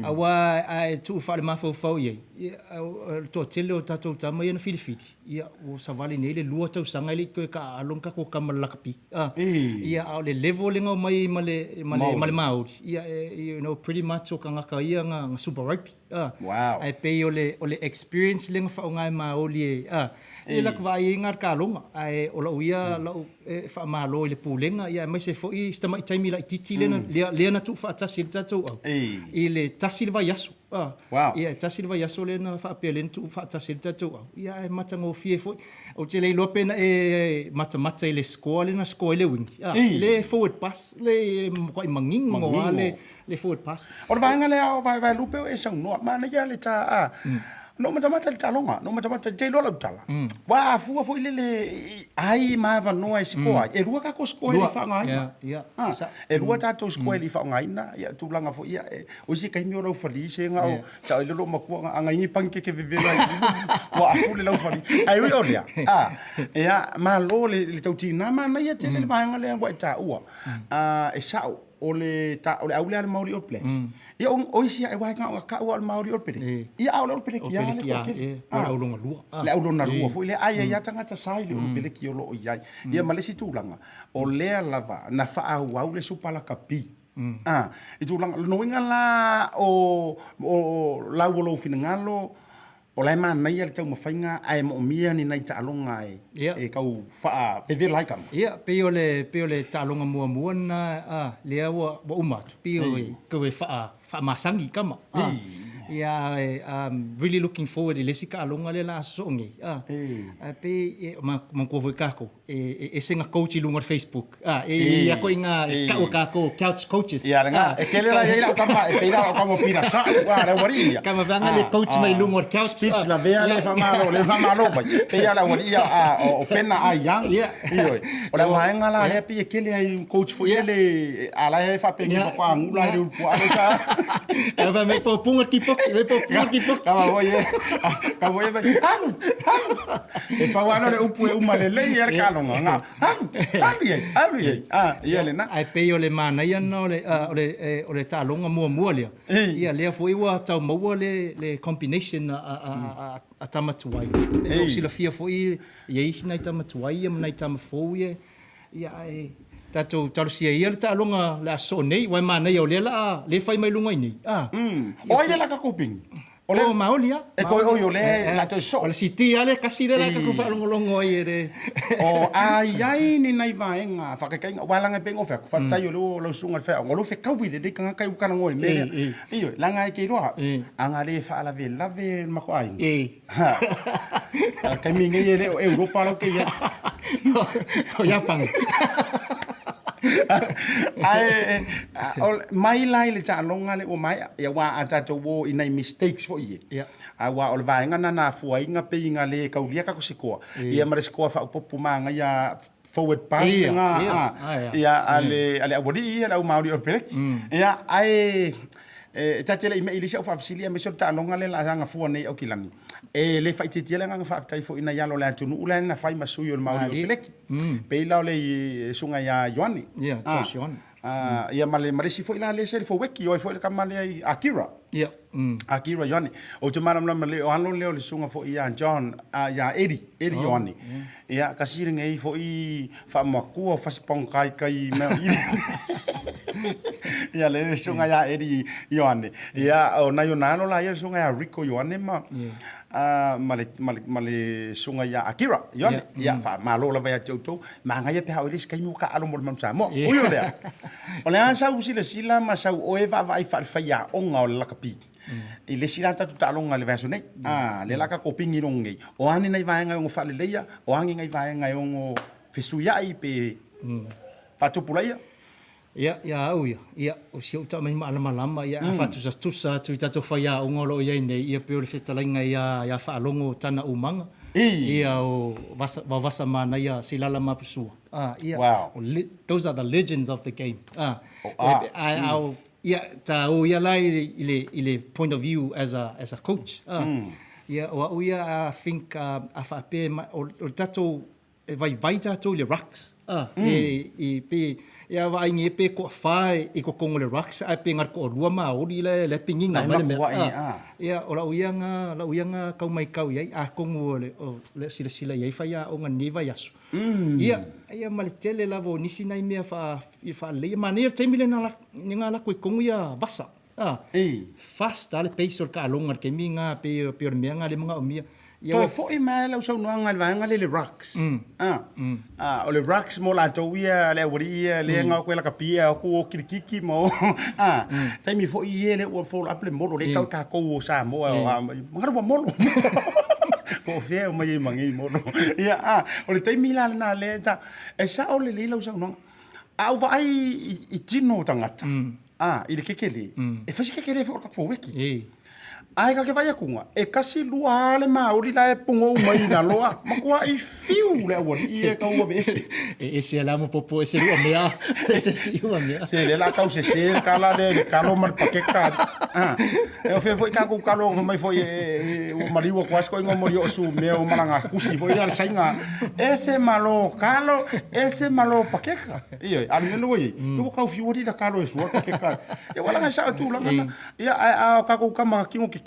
Aua a e tuu faalemafaufau i ai, ia, o le toatele o tatou tama ia na filifili, ia, ua savali nei le lua tausaga e le i toe taaalo ni tatou tama i le lakapi. Ia, a o le level lea na omai ai ma le, ma le, ma le Maori, ia, you know, pretty much o tagata ia na Super Rugby. Wow. Ae pei o le, o le experience lea na faaaoga e Maori e, e lak vaai ai na taaloga, ae o lau ia lau e faamalo i le Pulega, ia aemaise foi si tamai taimi laitiiti lea na, lea, lea na tuufaatasi ai le tatou au, i le tasi le vaiaso. Wow. Ia, e tasi le vaiaso lea na faapea lea na tuufaatasi ai le tatou au, ia ae matagofie foi. Ou te le iloa pe na e matamata i le score lea na score ai le uini, le forward pass, le matuai manino lava le, le forward pass. O le vaega lea o Vaevaelupe o e saunoa, manaia le ta, a, na ou matamata i le taaloga, na ou matamata, te iloa lau tala, ua afua foi lele i ai ma avanoa e sikoa ai, e lua tatou sikoa e le i faaaogaina. E lua tatou sikoa e le i faaaogaina, ia tulaga foi ia, o isi taimi o laufali se na o, sao ai le loomatua, a na i ni panikeke vevela i ua afu le laufali. Ae ui o lea, a, ia, malo le tautina, manaia tele le vaega lea ua e taua. E sao, o le ta, o le au lea a le Maori All Blacks. Ia o, o isi ae wae na o ka ua o le Maori All Blacks. Ia a o le All Blacks ia le toatele. O le au lona lua. Le au lona lua foi lea ai ai a tagata sa i le All Blacks o lo o i ai. Ia ma le isi tulaga, o lea lava na faaauau le Supa Lakapi. A, i tulaga, lona uiga la o, o lau o lou finagalo, O la e manaia le taumafaiga ae moomia ni nai taaloga e tau faavevela ai tama. Ia, pei o le, pei o le taaloga muamua lena a, lea ua, ua uma atu, pei o e tau e faa, faamasani tama. A, ia, I'm really looking forward i le isi taaloga lea o le a sosoo nei. A, ae pei e manatua foi tatou, e ese na coach i luga o le Facebook. Ah, e i ai koe ngā, e kau a kākou couch coaches. Ia, lena, e kele la i ai lau tama, e pei la lau tama o pina sa'u, a, le aualii ia. Kama vanga le coach mai luga o le couch. Speech lavea le whamalo, le whamalo mai. Pei a le aualii ia, a, o pena ai yang. Ioe. O le auvaega la lea pei e kele ai coach foi lele, a la e whapengi whakaangula i le ulupua ale sa. A vai me pōpunga tipoki, me pōpunga tipoki. Kama voi e, kama voi e vai, alu, alu. E pau lava le upu e uma lelei ai le taaloga, na, alu, alu i ai, alu i ai. A, ia lena. Ae pei o le manaia lena o le, o le, o le taaloga muamua lea, ia lea foi ua tau maua le, le combination a, a, a, a tama tuai. E le o silafia foi e i ai isi nai tama tuai ia ma nai tama fou ia, ia ae tatou talosia ia le taaloga le a sosoo nei, aua e manaia o lea la a, lea e fai mai luga i nei. A. O ai lea la tatou ping? O le Maoli a. E koe oi o le la toe soo. O le siti a le kasi le la tatou faalogologo ai e le. O a i ai ni nai vaega faakaikaiga aua leaga e pei ona ou fai atu, faafetai o lea ua lau susuga i le faiaoga, o lea ua fetaui lelei tagata ia ua talanoa i le mea lea. Ioe, leaga e te iloa au, a na le faalavelave le matou aiga, o le taimi lenei e le o Europa la ou te i ai. O Iapani. Ae mai la i le taaloga lea ua maea, ia aua a tatou o i nai mistakes foi ia, Ia. aua o le vaega lena na afua ai na pei na le taulia tatou sikoa, ia ma le sikoa faaopoopo magaia forward pass Ia, lena, ia, a, a, ia. ia, a le, a le aualii ia, le au Māori o le peleki. Ia, ae e ta te le i me'i i le isi au faafesili aemaise o le taaloga lea o le a gafua nei i Aukilani. E le faaitiitia le agaga faafetai foi i nai alo o le atunuu la na fai ma sui o le Maori o le Peleki. Pei la o le susuga ia Ioane. Ia, Josh Ioane. Ia ma le ma le isi foi la lea sa i le Foueki, o ai foi le tama lea i Akira. Ia. Akira Ioane. Ou te malamalama lelei o alo lea o le susuga foi ia John, ia Eddie, Eddie Ioane. Ia, kasi lenei foi faamatua o fasipagokai kai mea o ili. Ia, le susuga ia Eddie Ioane. Ia, o nai ona alo la ia le susuga ia Rico Ioane ma, ma le, ma le, ma le susuga ia Akira Ioane. Ia, faamalo lava ia te outou. Manaia pe a oo i le isi taimi ua taaalo mo le Manu Samoa. Ui o lea, o le a sau silasila ma sau oe vaavaai faalefaiaoga o le lakapi. I le isi la tatou taaloga i le vaiaso nei, a, lea la tatou pigi logo nei, o a ni nai vaega e ono faaleleia, o a ni nai vaega e ono fesuia'i pe faatupulaia? Ia, ia au ia, ia, o si ou taamai maalamalama, ia, a faatusatusa atu i tatou faiaoga o lo o i ai nei, ia, pei o le fetalaiga ia, ia Faalogo Tana Umaga, ia, o Vasa, Vaovasa Manaia Seilala Mapusua, a, ia, Wow. o le, those are the legends of the game, a, O, a, e, a, a, o, ia, ta o ia la i le, i le, i le point of view as a, as a coach, a, ia, o au ia, I think, a, a faapea, ma, o, o le tatou E vaivai tatou i le rucks, a, e, i, pe, e a vaai nge pe toafa i totonu o le rucks, ae pe na o le toalua maoli la e pigiga mai le mea, a, ia, o lau ia na, lau ia na tau maitau i ai, atonu o le, o le silasila i ai faiaoga i lenei vaiaso. Ia, ia ma le tele lava o nisi nai mea faa, faaleleia. Manaia le taimi lena na alu atu i totonu ia Vasa, a, fast lava le pace o le taaloga i le taimi lena, pei, pei o le mea lena lea e manaomia. Ia, Toe foi mai lau saunoaga i le vaega lea i le rucks. Ah, o le rucks mo latou ia, le aualii ia, lea e gao atu e lakapi ia o atu o kilikiki ma o, ah, taimi foi ia lea ua follow up le molo, lea e tau i tatou o Samoa, magalu ua molo. Po o fea e omai ai ma nei molo. Ia, ah, o le taimi la lena lea e ta, e sao lelei lau saunoaga. A ou vaai i tino o tagata, ah, i le kekele, e fai se kekele foi o le tatou wiki. Ae ka ke vaai atu e kasi lua a le maoli la e pogou mai i lalo a, matuai fiu le aualii e tau aveese. E ese la mo popo ese lua mea, ese si lua mea. Se le la tau sese le tala lea i le kalo ma le pakeka. Ah, e o fea foi tatou kalo fai mai foi e ua maliu atu lava si toeaina moli o su mea o malaga kusi foi a le saina. Ese ma lo kalo, ese ma lo pakeka. Ioe, a o le mea lea ua i ai, ua tau fiu alii la kalo e sua le pakeka. Ia ua laga e sao tulaga na. Ia, ae a o tatou tama kino kekele,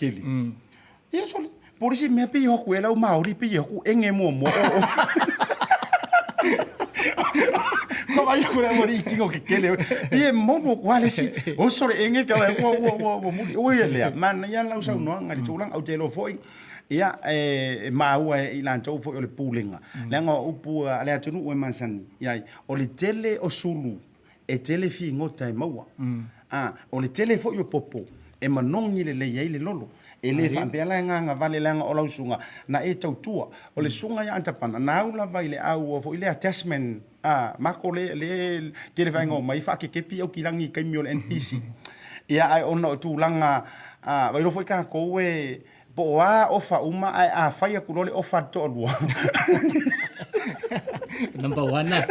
ia sole, po o le isi mea pei e o atu ai lau Maori pei e o atu ege muamua o o. Ka vaai atu le aualii kino kekele, ia e momo atu lava le isi, oso le ege tau e ua ua ua ua muli. Ui e lea, manaia lau saunoaga i le tulaga, ou te iloa foi, ia e maua e i latou foi o le pulega, leaga o upu a le atunuu e masani i ai, o le tele o sulu e tele figota e maua. A, o le tele foi o popo e manogi lelei ai le lolo. E le faapea la e gagavale leaga o lau susuga na e tautua. O le susuga ia Atapana, na au lava i le au foi lea Tasman, a, mako le, le tele vaega omai faakekepi Aukilagi i taimi o le NPC. Ia ae ona o tulaga, a, ua iloa foi tatou e, Po o a ofa uma ae a fai atu loa le ofa a le toalua. Number one a.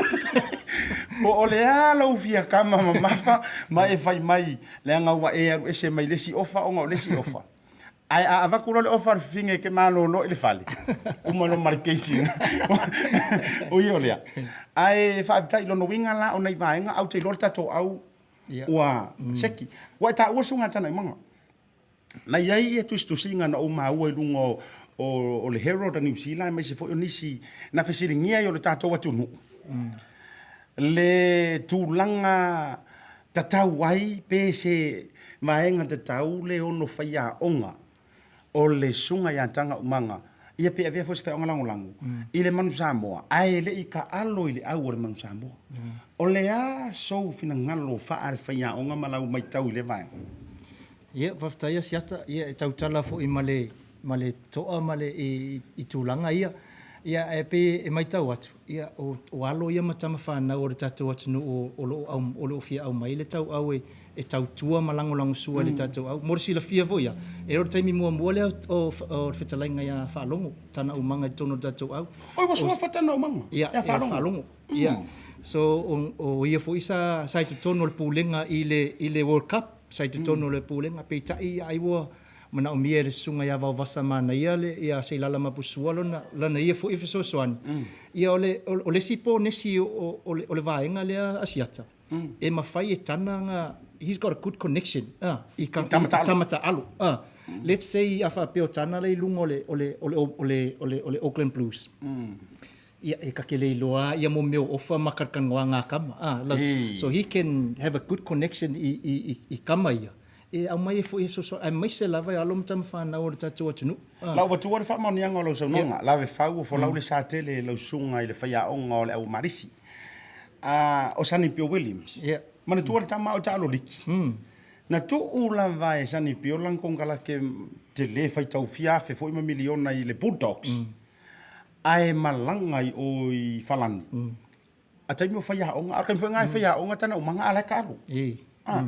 Po o le a lou fia kama mamafa ma e fai mai leaga ua e alu ese mai le isi ofa ona o le isi ofa. Ae a avatu loa le ofa a le fafine e te malolo i le fale, uma loa ma le keisi. Ui o lea. Ae faafetai i lona uiga la o nai vaega au te iloa le tatou au ua seki. Ua e taua le susuga ia Tanaimaga. Na i ai ia tusitusiga na ou maua i luga o, o, o le Herald a Niu Sila aemaise foi o nisi na fesiligia ai o le tatou atunuu le tulaga tatau ai pe se vaega tatau le ono faiaoga o le Susuga ia Tagaumaga ia pe avea foi se faiaoga lagolago i le Manu Samoa ae le i taalo i le au o le Manu Samoa. O le a sou finagalo faa le faiaoga ma lau maitau i lea vaega? Ia, faafetai Asiata, ia e tautala foi ma le, ma le toa ma le, i, i tulaga ia. Ia, ae pei e maitau atu, ia, o, o alo ia ma tama fanau o le tatou atunuu o lo o au, o lo o fia aumai le tauau e, e tautua ma lagolagosua i le tatou au. Mo le silafia foi ia, e le o le taimi muamua lea o, o le fetalaiga ia Faalogo, tana aumaga i totonu o le tatou au. Oi, ua sua foi tana aumaga? Ia, ia Faalogo. Faalogo. Ia. So, o, o ia foi sa, sa i totonu o le pulega i le, i le World Cup. Sa i totonu o le Pulega, peitai ai ua manaomia e le Susuga ia Vaovasa Manaia le ia Seilala Mapusua lona lana ia foi fesoasoani. Ia o le o le isi ponesi o o le o le vaega lea Asiata, e mafai e Tana ona he's got a good connection i ka i tama taalo. Let's say a faapea o Tana la i luga o le o le o le o le o le o le Auckland Blues. Ia, e ka ke le iloa ia mo mea o ofa ma kalakanoa ngā kama. Ah, like, Ei. so he can have a good connection i, i, i, i kama ia. E aumai e foi e soso, aemaise lava e alo ma tama whanau o le tatou atunuu. Ah. Lau avatua le faamaoniaga o lau saunoaga, lave fau o folau le sa tele i lau susuga i le faiaoga o le au Marisi. Ah, o Sonny Bill Williams. Yeah. Manatua le tama o taalo liki. Na tuu lava e Sonny Bill lana konekarake tele faitau fia afe foi ma miliona i le Bulldogs. Ae malaga i o i Falani. A taimi o faiaoga, a o le taimi foi lena e faiaoga tana umaga a la e taalo. A,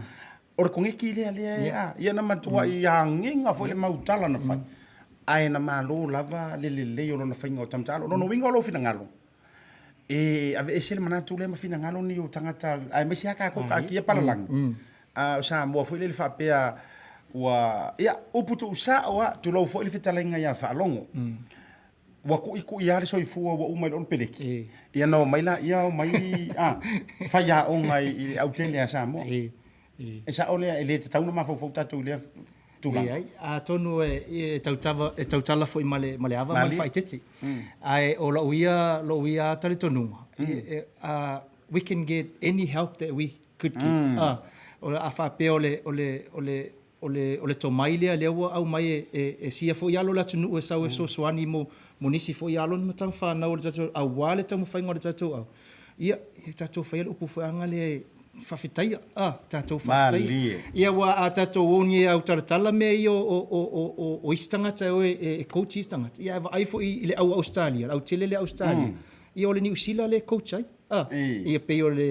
o le koneti lea lea e, a, ia na matuai agiga foi le mau tala na fai, ae na malo lava le lelei o lona faiga o tama taalo. O lona uiga o lou finagalo, e aveese le manatu lea ma finagalo ni o tagata, aemaise lava tatou taatia palalagi, a o Samoa foi lele faapea ua, ia, upu tuusao lava, tulou foi le fetalaiga ia Faalogo. Ua kuʻikuʻi lava le soifua ua uma i lou peleki. Ia na omai laia omai a faiaoga i le autele a Samoa. E sao lea e le tatau ona mafaufau tatou i lea tulaga. Leai, atonu e tautava e tautala foi ma le ma le ava ma le faaeteete. Ae o lou ia lou ia talitonuga, we can get any help that we could get. A faapea o le o le o le O le, o le tomai lea, lea ua aumai e, e, e sia foi alo o le atunuu e sau e fesoasoani mo, mo nisi foi alo ma tama fanau o le tatou, aua le taumafaiga o le tatou au. Ia, ia tatou faia le upu foi aga lea e faafetaia, a, tatou faafetaia. Malie. Ia, aua a tatou o nei e autalatala mea ia o, o, o, o, o, o isi tagata e o e, e, e coach isi tagata, ia ae vaai foi i le au Ausetalia, le autele lea Ausetalia, ia o le Niu Sila lea e coach ai. Ah, ia pei o le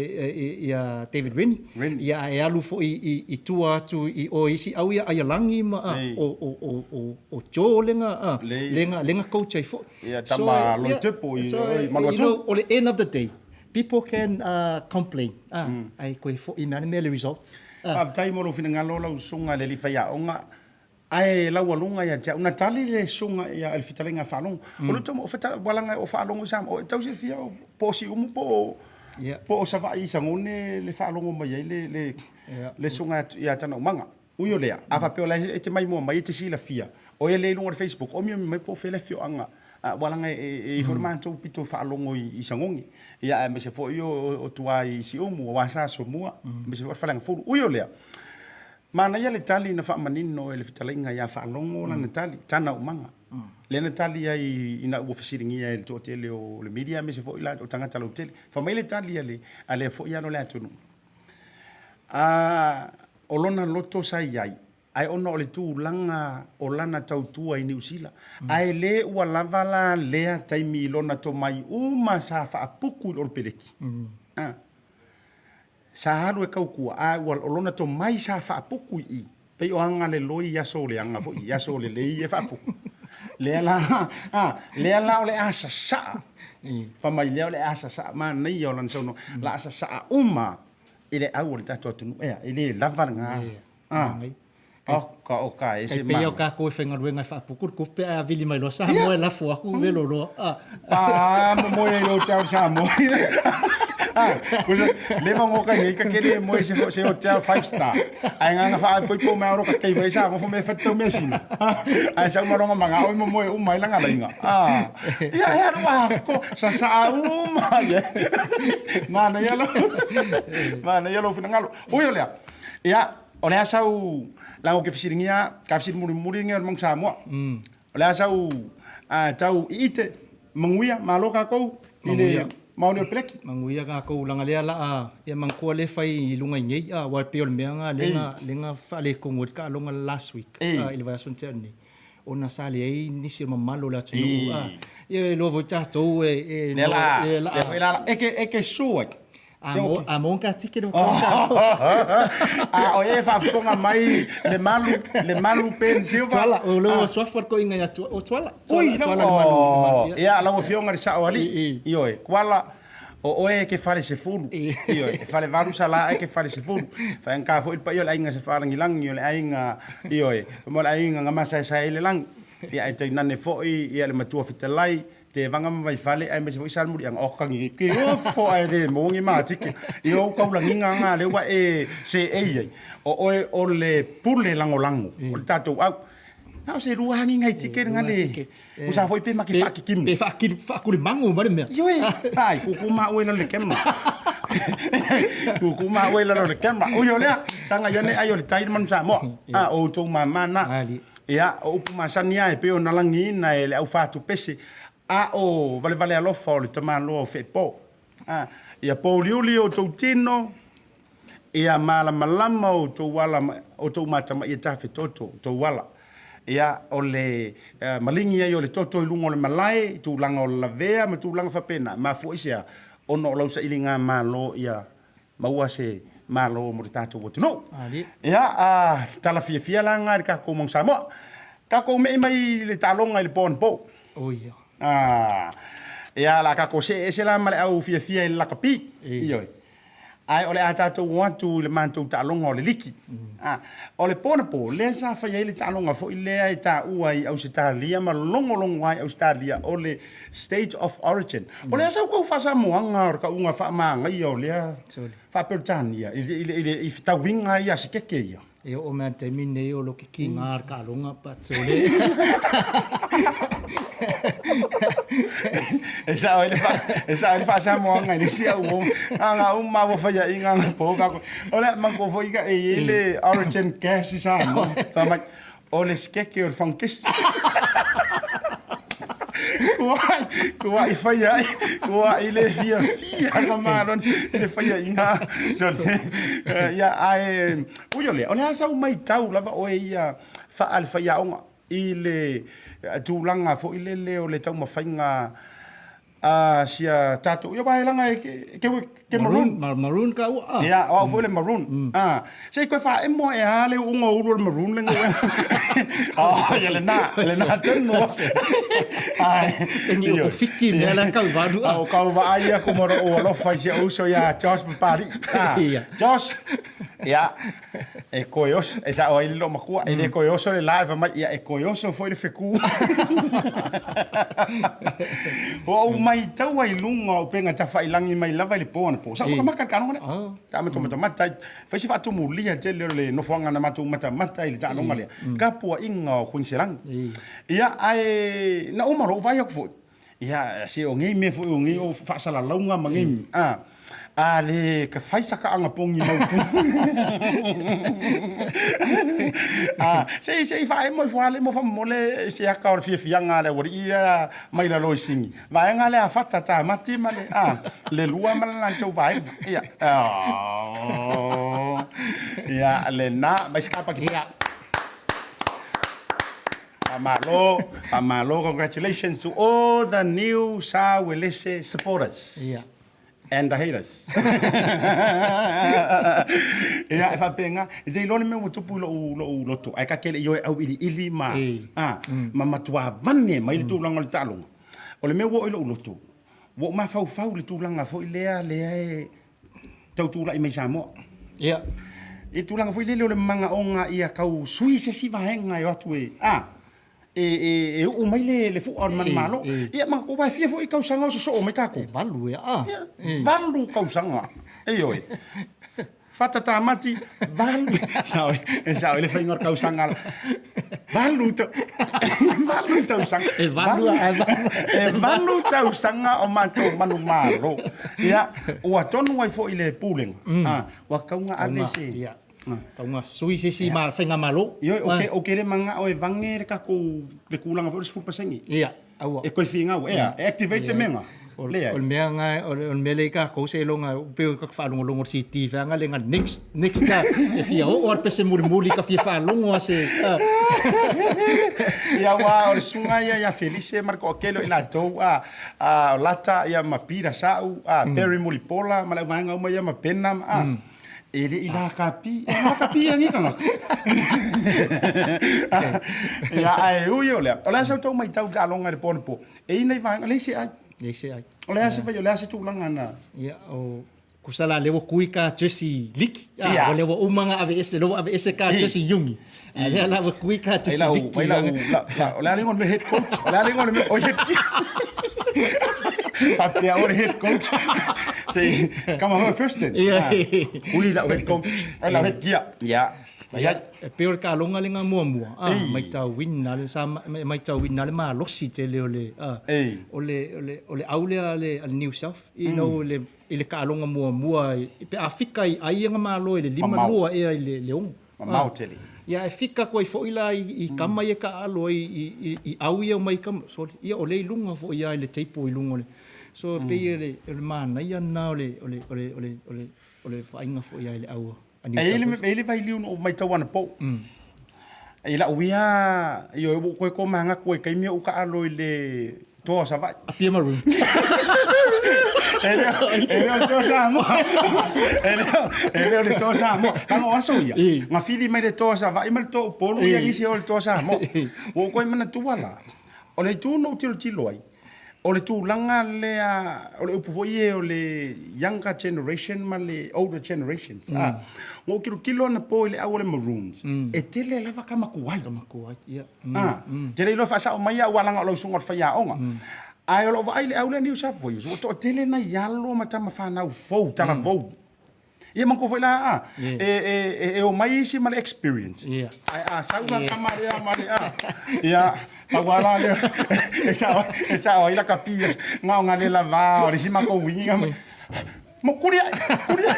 ia David Rennie. Rennie. Ia ae alu foi i i tua atu i o isi au ia Aialagi ma ah, o o o o o Joe lega ah, lega lega coach ai foi. Ia tama Loitepo i Maluatu. You know, o le end of the day, people can complain. Ah, ae koe foi mai ana mea le results. Faafetai mo lou finagalo lau susuga i le alii faiaoga. Ae laualuga ia te au, na tali le susuga ia le fetalaiga a Faalogo. O le tau, o fetala, ua laga o Faalogo i Samoa, o e tau silafia po o Siumu po o, po o Savaii i Sagone le faalogo mai ai le, le, le susuga ia Tanaumaga. Ui o lea, a faapea o la e te maimoa mai e te silafia, o ia lea i luga o le Facebook, omiomi mai po o fea le afioaga, ua laga e i ai foi le matou pito faalogo i Sagogi. Ia aemaise foi o tua i Siumu, aua sa Asomua, aemaise foi o le Faleagafulu. Ui o lea, Manaia le tali na faamanino e le fetalaiga ia Faalogo lana tali, tana umaga. Lea na tali ai ina ua fesiligia e le toatele o le media aemaise foi la o tagata lautele. Fai mai le tali a le a lea foi alo o le atunuu, a o lona loto sa i ai, ae ona o le tulaga o lana tautua i Niu Sila, ae le ua lava la lea taimi i lona tomai uma sa faapuku i le Olopeleki. A. Sa alu e tautua, a ua o lona tomai sa faapuku i i, pei o aga leloi i aso leaga foi, i aso lelei e faapuku. Lea la, a, lea la o le a sasaa, fai mai lea o le a sasaa, manaia o lana saunoaga, la a sasaa uma i le au o le tatou atunuu. Ea, e le lava lena. A. Oka, oka, e se mana. Pei o kākou e faigaluega e faapuku le tupe ae avili mai loa Samoa e lafo aku velo loa. Ah. Pa momoe ai lo hotel Samoa. Ah, kusa le ma ngoka nei ka kele moe se se hotel five star. Ai nganga fa poi po mai ro ka kei vai sa mo me fa tau mesina. Ai sa uma longa manga oi momoe uma i langa lainga. Ah. Ia ia ro ko sa sa uma. Mana ia lo. Mana ia lo finangalo. Ui o lea. Ia O le a sau lago ke fesiligia, ka fesili mulimuli nge o le Manu Samoa. O le a sau tau iite, manuia, malo kakou i le maoni o le peleki. Manuia kakou langa lea laa ia manatua lea fai i luga i nei a aua e pei o le mea na lea na lea na faaletonu ai le taaloga last week i le vaiaso na tea nei ona sa leai nisi o le mamalu o le atunuu a ia e iloa foi tatou e Lea la lea foi la e ke e ke su ai. A mo, a mo ka tike le whakaata. A o e faafofoga mai le malu, le malu Ben Silva. Tuala, o le suafa ko inga ia o Tuala. Ui, Tuala le malu. Ia, lau afioga le sao alii. Ioe, Kuala, o oe e ke fale sefulu. Ioe, e fale valu sala e ke fale sefulu. Faigata foi le paia o le aiga Sefalagilagi, o le aiga, ioe, mo le aiga Gamasaesae i le lagi. Ia, ae tainane foi ia le matua fetalai, Tevaga ma Vaifale aemaise foi Salemuliaga o kagi ke ofo ae le maua ni matike i ou kaulagiga nga lea ua e seei ai o oe o le pule lagolago o le tatou au na o se lua agi ngai tike nga le usa foi pe ma ke faakikimi pe faakulimagu ma le mea ioe ai kuku ma oe lalo le kema kuku ma oe lalo le kema ui o lea saga ia ne ai o le tai le manu Samoa a o outou mama na Ia, o upu masani lava e pei ona lagiina e le aufatupese, a o valevale alofa o le tamaloa o Feepo. A, ia pouliuli outou tino, ia malamalama outou ala, outou matamaia tafetoto outou ala. Ia, o le maligi ai o le toto i luga o le malae, i tulaga o le lavea ma tulaga faapena, e mafua i se a? ona o lau sailigamalo ia maua se Malo mo le tatou atunuu. Ia, a tala fiafia la lena i le tatou mau Samoa. Tatou me'i mai i le taaloga i le po anapo. Oh ia. Ah, ia la tatou see ese la ma le au fiafia i le lakapi. Ioe. Ae o le a tatou o atu i le matou taaloga o le liki. Ah, o le po anapo, lea sa fai ai le taaloga foi lea e taua i Ausetalia ma logologo ai Ausetalia o le State of Origin. O le a sa outou faasamoaga o le tauga faamagaia o lea faa-Peretania i, i, i, i fetauiga ia a Sikeke ia? E oo mai le taimi lenei o lo kikiga le taaloga but o le E sao ai le fa, e sao ai le faasamoaga i le isi au o aga uma ua faiaʻiga aga po ka o le manatua foi ka e i ai le origin gas i Samoa. Fai mai, O le sikeke o le fagukesi. Ua i faia ai, ua i le fiafia ka maloni i le faiaʻiga. So, ia, ae, ui o lea, o le a sau maitau lava oe ia faa le faiaoga i le tulaga foi lele o le taumafaiga a sia tatou ia aua e laga e ke ke maroon. Maroon ka ua. Ia, o au foi le maroon. Ah, se i koe faaemo e a le uuga o ulu o le maroon le ngau. Oh, ia lena, lena tonu. Ai. E ni o fiki mea la kau valu. O kau vaai aku ma lou alofa i si ou uso ia Josh Papali'i. Ah, Josh, ia, E koe oso, e sao ai le loomatua, e le koe oso le la e fai mai, ia e koe oso foi le feku. Ua ou maitaua i luga o upega tafailangi mai lava i le po anapo. Sa ou matamata i le taaloga lea. Sa matou matamata ai, fai se faatumulia tele o le nofoaga na matou matamata ai i le taaloga lea, tapuaiga o Kuiniselani. Ia, ae na uma loa ou vaai atu foi, Ia, se o nei mea foi o nei o faasalalauga ma nei mea, a, a le ka fai sa kaaga pogi mautu. A, se i, se i faaemo ifo lava le mo faamolemole se aka o le fiafiaga a le aualii ia mai lalo i Sini. Vaega lea a Fata Tamati ma le, a, le lua ma le latou vaega. Ia, oh, ia, lena, mai se kapa ki. Ia. Faamalo, faamalo, congratulations to all the new Sa Uelese supporters. Yeah. And the haters. Ia, e faapena, e te iloa le mea ua tupu i lou, lou loto, ae ta te le i o e auiliili ma, a, ma matua vane mai le tulaga o le taaloga. O le mea ua oo i lou loto, ua ou mafaufau i le tulaga foi lea, lea e tau tulai mai Samoa. Ia. I tulaga foi lele o le manaoga ia tau sui se isi vaega e o atu e, a, e, e, e uu mai le, le fua o le manumalo. Ia, manatua, aua e fia foi tausaga o sosoo mai tatou. E valu ea, a. Ia, valu tausaga. Ioe. Fata Tamati, valu, sao e, sao e le faiga o le tausaga la. Valu, valu tausaga. E valu, e valu. E valu tausaga o matou manumalo. Ia, ua tonu ai foi le pulega, a, ua tatau ona ave se... Ia, tatau ona sui se isi faigamalo. Ioe, ou te le manao e vage le tatou, le tulaga foi o le 10%. Ia. Aua. E toe finau, ea, e activate le mea lea. O le mea nga, o le mea lea i takou seiloga pei o ka faalogologo i le CD feaga lea nga next, next a e fia oo a le pese mulimuli ka fia faalogo a se Ia aua o le susuga ia ia Felise ma le toatele o i latou a, a o Lata ia ma Peter Sa'u, a Barry Mulipola ma le auvaega uma ia ma Pena ma a. E le i lakapi, e lakapi ia nei tagata. Ia, ae ui o lea, o le a sa outou maitau i le taaloga i le po anapo, e i ai nai vaega, leai se ai. Leai se ai. O le a se fai, o le a se tulaga na? Ia, o kusa la lea ua kui ka jersey liki. Ah, o lea ua uma ona aveese, lea ua aveese ka jersey iugi. A lea la ua kui ka jersey liki. Ai lau, o le a le igoa o le mea head coach? O le a le igoa o le mea, o head Faapea o le head coach. Se i, kama foi first then. Ia. Ui lau head coach, ai lau head gear. Ia. Ia, e pei o le taaloga lea muamua, a, maitauina le sa maitauina le malosi tele o le, a, o le, o le, o le au lea a le, a le New South, you know, le, i le taaloga muamua, pe a fika i ai ia malo i le 5-2 ea i le 6. Mamao tele. Ia e fika atu ai foi la i kama ia taaalo ai i au ia mai kama, sorry, ia o lea i luga foi lava i le table i luga o le, so e pei o le manaia lena o le, o le, o le, o le, o le, o le vaaiga foi lava i le au a New South Wales. E i ai le vailiu na ou maitau anapo. I lau ia, ioe ua ou toe tomanatu ai i taimi o ou taaalo i le toa o Savaii. Apia Maroon. E le e le o le Toa Samoa. E le e le o le Toa Samoa. Leaga o aso ia, na fili mai le Toa Savaii ma le Toa Upolu ia nisi e o i le Toa Samoa. Ua ou toe manatua la, o le itu na ou tilotilo ai, o le tulaga lea, o le upu foi ia o le younger generation ma le older generations. Na ou tilotilo anapo i le au o le Maroons, e tele lava tama tuai. Tama tuai, ia. Ou te le iloa faasao mai au aua leaga o lau susuga o le faiaoga. Ae o lou vaai i le au lea New South Wales, ua toatele nai alo ma tama fanau fou, talavou. Ia manatua foi la a, e omai isi ma le experience, ae a sau la le tama lea ma le a, ia, pau lava la lea e sao, e sao ai lakapi na o le lava o le isi matou uiga. Mo kuli ai, kuli ai.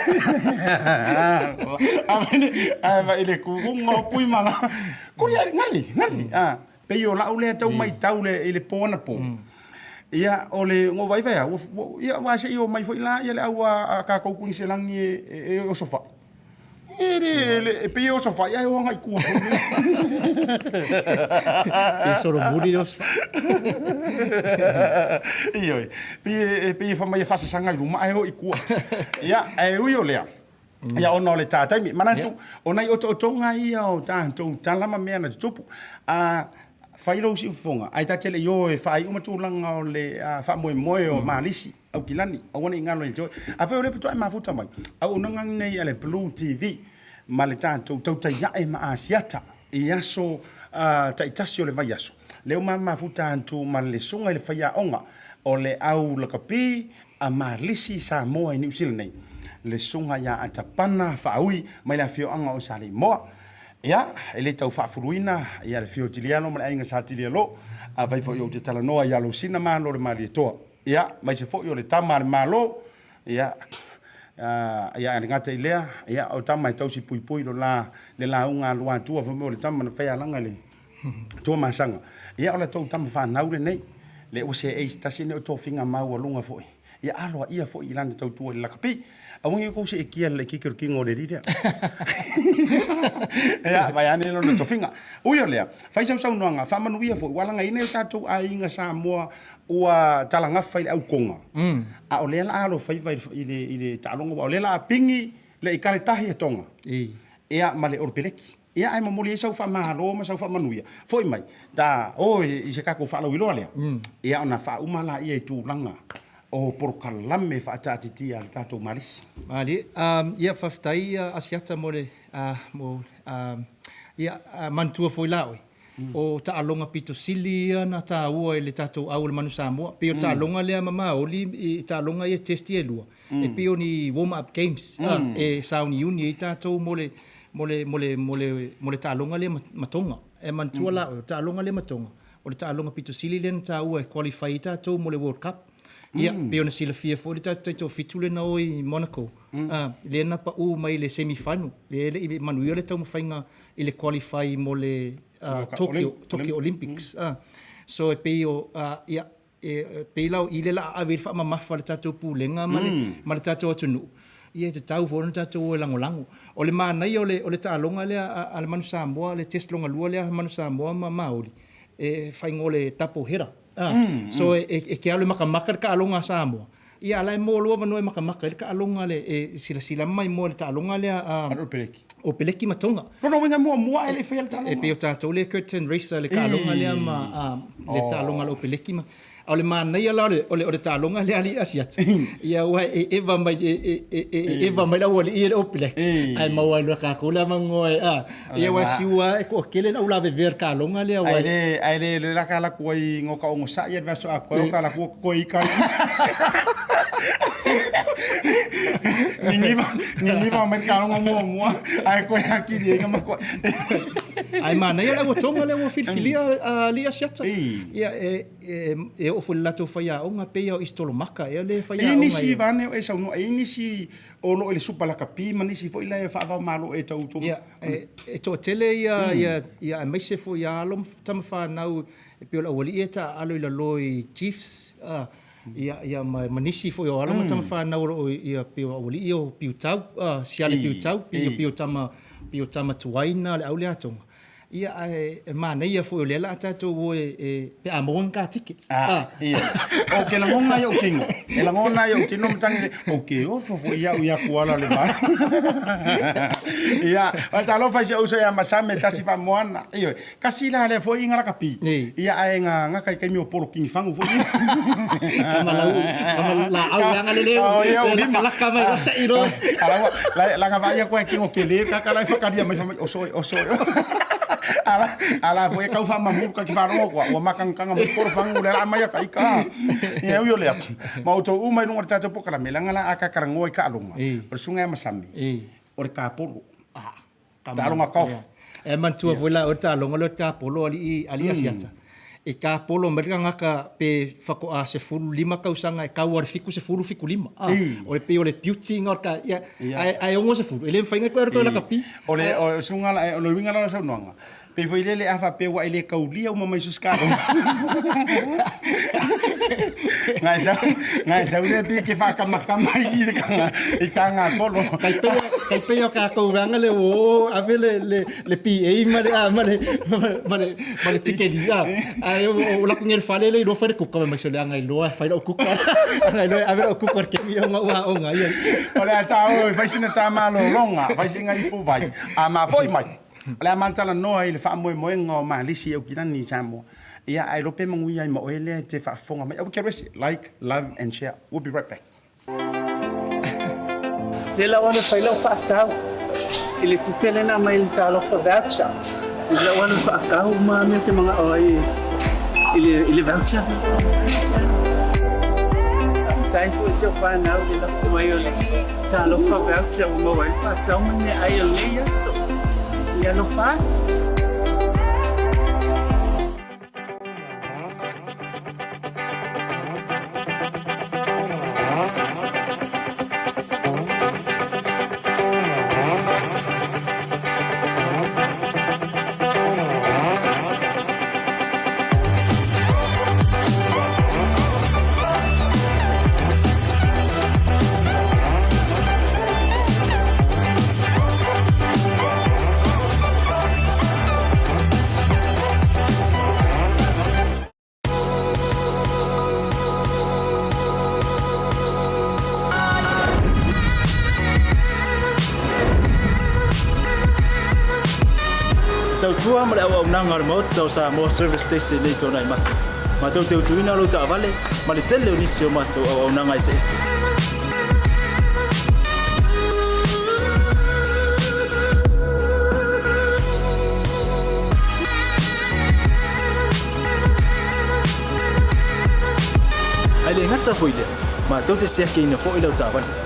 Ae vai le kukuga o pui ma la. Kuli ai, ngali, ngali. A, pei o lau lea tau maitau le, i le po anapo. Ia, o le vaivai au, ia, aua se i omai foi la ia le au a tatou Kuniselani e osofai. E le, e pei e osofai ae o agai i tua foi. Pe solomuli le osofai. Ioe, pei e fai mai e faasasaga i luma ae o i tua. Ia, ae ui o lea, ia ona o le ta taimi, manatu, o nai otootoga ia o tatou tala ma mea na tutupu. A fai lou siufofoga, ae ta te le i o e faaiu ma tulaga o le faamoemoe o Malisi. Aukilani, aua ne i galo ia te oe. Afai o lea faatoa e mafuta mai, auaunaga lenei a le Blue TV ma le tatou tautai ae ma Asiata i aso taitasi o le vaiaso, lea ua mafuta atu ma le susuga i le faiaoga o le au lakapi a Malisi Samoa i Niu Sila nei, le susuga ia Atapana Faaui mai le afioaga o Saleimoa. Ia, e le tau faafuluina ia le afio o Tilialo ma le aiga Sa Tilialo, afai foi ou te talanoa ia Losina Malo le Malietoa. Ia, aemaise foi o le tama a le Malo, ia, ia, e le gata i lea, ia, o tama e tausi puipui lo la, le lauga a Luatua, fai mai o le tama na faialaga i le Tuamasaga. Ia, o la tou tama fanau lenei, lea ua seei se tasi lenei o tofiga maualuga foi, ia aloaia foi i lana tautua i le lakapi. Aua ne i outou seetia i le laitiiti o le tino o le alii lea. Ia, vaeane lona tofiga. Ui o lea, fai sau saunoaga, faamanuia foi, ua alagaina e o tatou aiga Samoa ua talagafa i le aukoga, a o lea la a alofaiva i le taaloga, aua o lea la a pigi le ikaletahi a Tonga, ia ma le Olopeleki. Ia ae momoli ai sau faamalo ma sau faamanuia, foi mai, ta o i se tatou faalauiloa lea, ia ona faauma laia i tulaga o polokalame faataatitia a le tatou Malisi. Malie. Ia, faafetai Asiata mo le, mo, ia, manatua foi la oe, O taaloga pito sili ia na taua i le tatou au o le Manu Samoa. Pei o taaloga lea ma Maoli i taaloga ia test ia e lua, e pei o ni warm up games e sauniuni ai tatou mo le mo le mo le mo le mo le taaloga lea ma Tonga. E manatua la oe, o le taaloga lea ma Tonga, o le taaloga pito sili lea na taua e qualify ai tatou mo le World Cup. Ia, pei ona silafia foi le tatou taitoafitu lea na o i Monaco, lea na pau mai i le semi final, lea e le i manuia le taumafaiga i le qualify mo le Tokyo, Tokyo Olympics. So e pei o, ia, e pei la o i lea o le a ave i ai le faamamafa a le tatou Pulega ma le, ma le tatou atunuu, ia e tatau foi ona tatou o e lagolago. O le manaia o le, o le taaloga lea a le Manu Samoa, le test lona lua lea a Manu Samoa ma Maoli, e faaigoa o le double header. So e te alu e makamaka le taaloga a Samoa, Ia, a la e maua lou avanoa e makamaka ai le taaloga a le, e silasila mai moa i le taaloga lea a A o Peleki. O Peleki ma Tonga. Lona uiga muamua ae le i faia le taaloga. E pei o tatou lea curtain raiser i le taaloga lea ma le taaloga a le Opeleki ma. A o le manaia la o le, o le, o le taaloga lea a alii Asiata, ia aua e eva mai, e eva mai le aualii e le All Blacks, ae maua ai loa e tatou le avanoa e, a, ia aua e siua lava e toatele le au lavevea i le taaloga lea aua e. Ae le, ae le la ka alu atu ai no ka onosai ia le vaiaso atoa o ka alu atu o koe i kai. Niniva, niniva mai le taaloga muamua ae koe akili ai na matua. Ae manaia le auatoga lea ua filifilia a alii Asiata. Ia e e oo foi i le latou faiaoga pei o Isitolomaka ea le faiaoga. E i ai nisi vaeane o e saunoa, e i ai nisi o lo o i le Supa Lakapi ma nisi foi la e faava o Malo e tau Ia, e toatele ia, ia, ia aemaise foi ia alo ma tama fanau e pei o le aualii e taaalo i lalo i Chiefs, a, ia, ia ma, ma nisi foi o alo ma tama fanau o lo o ia pei o aualii ia o Piutau, a, Siale Piutau, pei, pei o tama, pei o tama tuai na o le au lea a Tonga. Ia, ae e manaia foi o lea o le a tatou o e, pe a maua ni ta tickets. Ah, ia. O ke lagona ai ou tino. E lagona ai ou tino ma tangi le, o ke ofo foi ia'u ia kuala le va. Ia, o talofa i si ou uso ia Masame tasi faamoana. Ioe. Kasi la lea foi inga lakapi. Ia ae nga nga kai kaimi o polo kingi fangu foi. Kama lau kama la au langa le leo. Oh, ia laka laka mai la sai ro. Ala wa la la nga vai ko kingo kele ka ka la whakaria mai fa oso oso. Ala ala foi kau fa mamu ka ki wharongo koa ua makangakanga mai polo fangu le la mai ka ika. Ia ui o lea. Ma o tou uma i lunga o le tatou pokalame langa la a kakarangoa i kaalonga. O le susuga ia Masami. O le kapolo. Ah. Taaloga golf. E manatua foi la oe le taaloga lea o le tapolo alii alii Asiata. E tapolo mai le tagata pe faatoa 15 tausaga e tau lava i le 70, 75. A, o le pei o le beauty lena o le ta, ia, ae ae 60 e le mafai ona toe alu toe lakapi. O le o le susuga la, o le uiga la o le saunoaga, pei foi lele a faapea ua e le kaulia uma mai so se taaloga. Ngai sau, ngai sau le pi ke whakamakama i le kanga, i tanga polo. Tai pei, tai pei o kākou ranga le o ave le, le, le PA ma le, ma le, ma le, ma le tikeli. A, a o, o laku ngel fale le iloa fai le kuka mai se le anga iloa fai lau kuka. Anga iloa ave lau kuka ke mi o ua o ngai. O le a tā o, fai sina tā malōlōga, fai sina ipu vai. A ma foi mai. O le a matalanoa i le faamoemoega o Malisi i Aukilani i Samoa. Ia, ae iloa pe manuia ai ma oe lea e te faafofoga mai. Aua ke alu ese. Like, love and share. We'll be right back. Lea la ua fai lau faatau i le tupe lena mai le Talofa Voucher. Lea ua faatau ma mea te mana'o ai i le i le voucher. Faafetai foi i si ou fanau i le lafo mai o le Talofa Voucher ua maua ai le faatau ma le meaai o lenei aso. Ia alofa atu. Te tautua ma le auaunaga a le Maota o Samoa Service Station i nei tuanai mata. Matou te utuina lou taavale ma le tele o nisi o matou auaunaga eseese. Ae le gata foi lea, matou te siakiina foi lau taavale.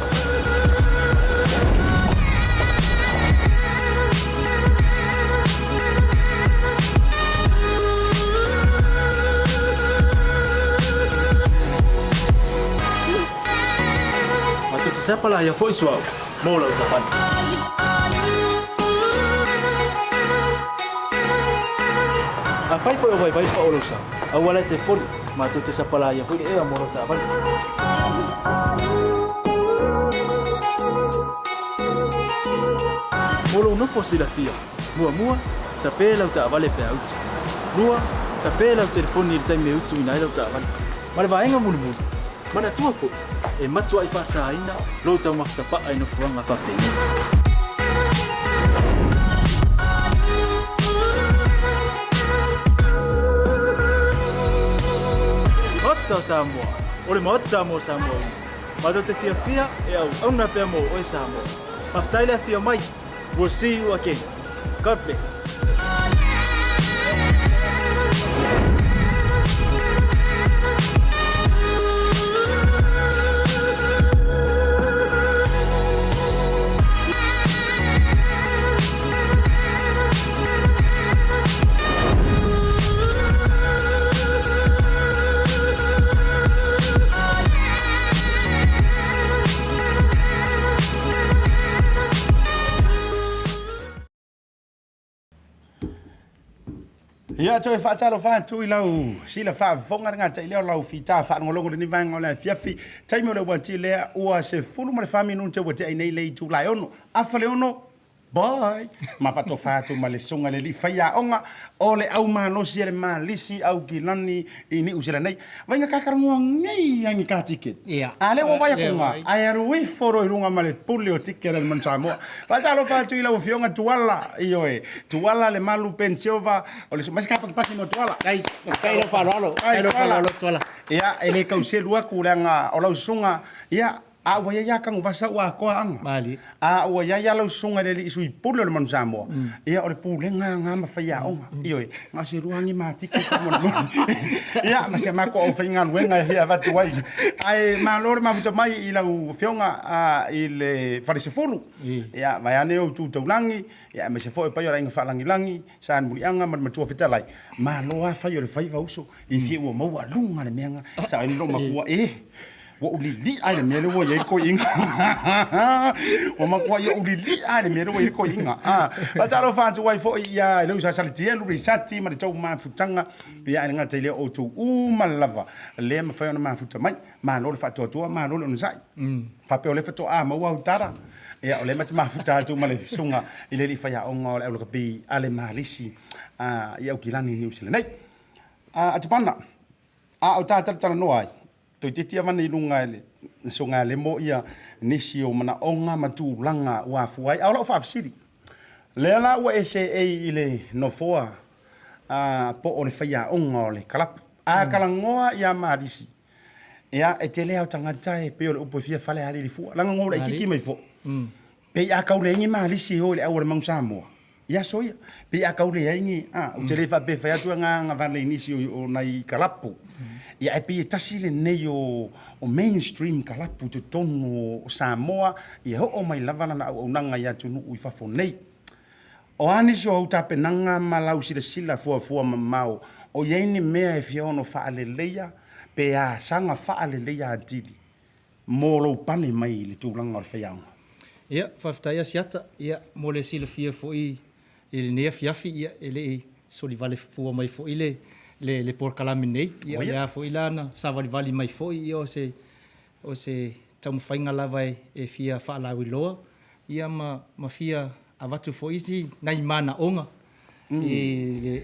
Matou te sapalaia foi suauu mo lau taavale. Afai foi o vaivai pa o lou sa, aua la e te poli, matou te sapalaia foi le ea mo lau taavale. Mo lou nofo silafia, muamua, tape lau taavale pe a utu. Lua, tape lau telefoni i le taimi e utuina ai lau taavale. Ma le vaega mulimuli, manatua foi, e matuai faasaina lou taumafa tapa'a i nofoaga faapenei. Maota o Samoa, o le Maota mo Samoa uma. Matou te fiafia e auauna pea mo oe Samoa. Faafetai le afio mai. We'll see you again. God bless. Ia toe faatalofa atu i lau sila faafofoga le gatai lea o lau fita faalogologo lenei vaega o le afiafi. Taimi o le uati lea ua 14 minute ua tea ai nei le itula e 6. Afa le 6. Bye! Ma faatofa atu ma le susuga i le alii faiaoga o le au malosi a le Malisi Aukilani i Niu Sila nei. Vainga ka karagoa ngei ai ni ka ticket. A lea ua vai aku nga, ae alu ifo loa i luga ma le pule o ticket a le Manu Samoa. Faatalofa atu i lau Afioga Tuala, ioe, Tuala Lemalu Ben Silva, o le mai se kapakipaki mo Tuala. Ai, faafetai i lau faaaloalo. Ai, Tuala. Tuala. Ia, e le tau selu atu leaga o lau susuga, ia, A ua iai a Tanuvasa ua atoa aga. Malie. A ua iai a lau susuga i le alii sui pule o le Manu Samoa, ia o le pulega aga ma faiaoga. Ioe, na o se lua agi matiki faamolemole. Ia, ma si a matou aufaigaluega e fia avatu ai. Ae malo le mafuta mai i lau Afioga i le Falesefulu. Ia, vaeane ou tu taulagi, ia aemaise foi o paia o le Aiga Faalagilagi, Sa Muliaga ma le Matua Fetalai. Malo a fai o le faiva uso, i fia ua maua luga le mea nga, sa ai lou matua e. Ua ou lili'a i le mea lea ua i ai le toeaina. Ua matuai ou lili'a i le mea lea ua i ai le toeaina. Faatalofa atu ai foi ia i le uso a Saletielu, Lisati ma le tou mafutaga, ia ae le gata i lea o outou uma lava lea e mafai ona mafuta mai. Malo le faatoatoa, malo le onosai. Faapea o lea faatoa maua au tala, ia o lea ma te mafuta atu ma le susuga i le alii faiaoga o le aulakapi a le Malisi i Aukilani i Niu Sila nei. Atupana, a o ta talatalanoa ai, Toeitiiti avane i luga e le sogalemo ia nisi o manaoga ma tulaga ua afua ai. A o lau faafesili, lea la ua e seei i le nofoa po o le faiaoga o le kalapu, a talanoa ia Malisi, ia e tele lava o tagata e pei o le upu e fia fale a alilifua, leaga na ou laitiiti mai foi, Pei a tau leai ni malisi e o i le au a le Manu Samoa i aso ia. Pei a tau leai ni, a, ou te le faapea e fai atu agaga vale i nisi o nai kalapu. Ia ae pei e tasi lenei o mainstream kalapu i totonu o Samoa, ia oo mai lava lana auaunaga i atunuu i fafo nei. O a nisi o au tapenaga ma lau silasila fuafua mamao o i ai ni mea e fia ono faaleleia pe a saga faaleleia atili mo lou pane mai i le tulaga o le faiaoga. Ia, faafetai Asiata, ia, mo le silafia foi i lenei afiafi, ia, e le i solivale fua mai foi le, le, le polokalame nei. Ia, o le a foi la na savalivali mai foi, ia, o se, o se taumafaiga lava e, e fia faalauiloa, ia, ma, ma fia avatu foi isi nai manaoga i le,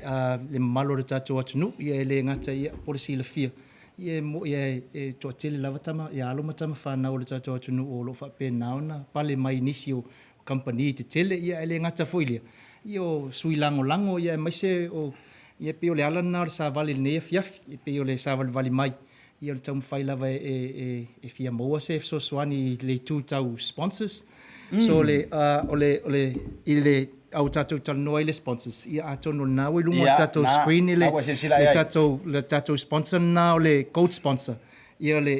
le mamalu o le tatou atunuu, ia e le gata ia po le silafia, ia e mo'i e, e toatele lava tama, ia alo ma tama fanau o le tatou atunuu o lo o faapena ona pale mai i nisi o kamupani tetele, ia ae le gata foi i lea, ia o sui lagolago, ia aemaise o, ia pei o le ala lena o le savali i lenei afiafi, e pei o le savalivali mai, Ia o le taumafai lava e fia maua se fesoasoani i le itu tau sponsors. So o le, o le, o le, i le, a ua tatou talanoa i le sponsors, ia atonu o lena ua i luga o le tatou screen le, le tatou, le tatou sponsor lena o le gold sponsor. Ia o le,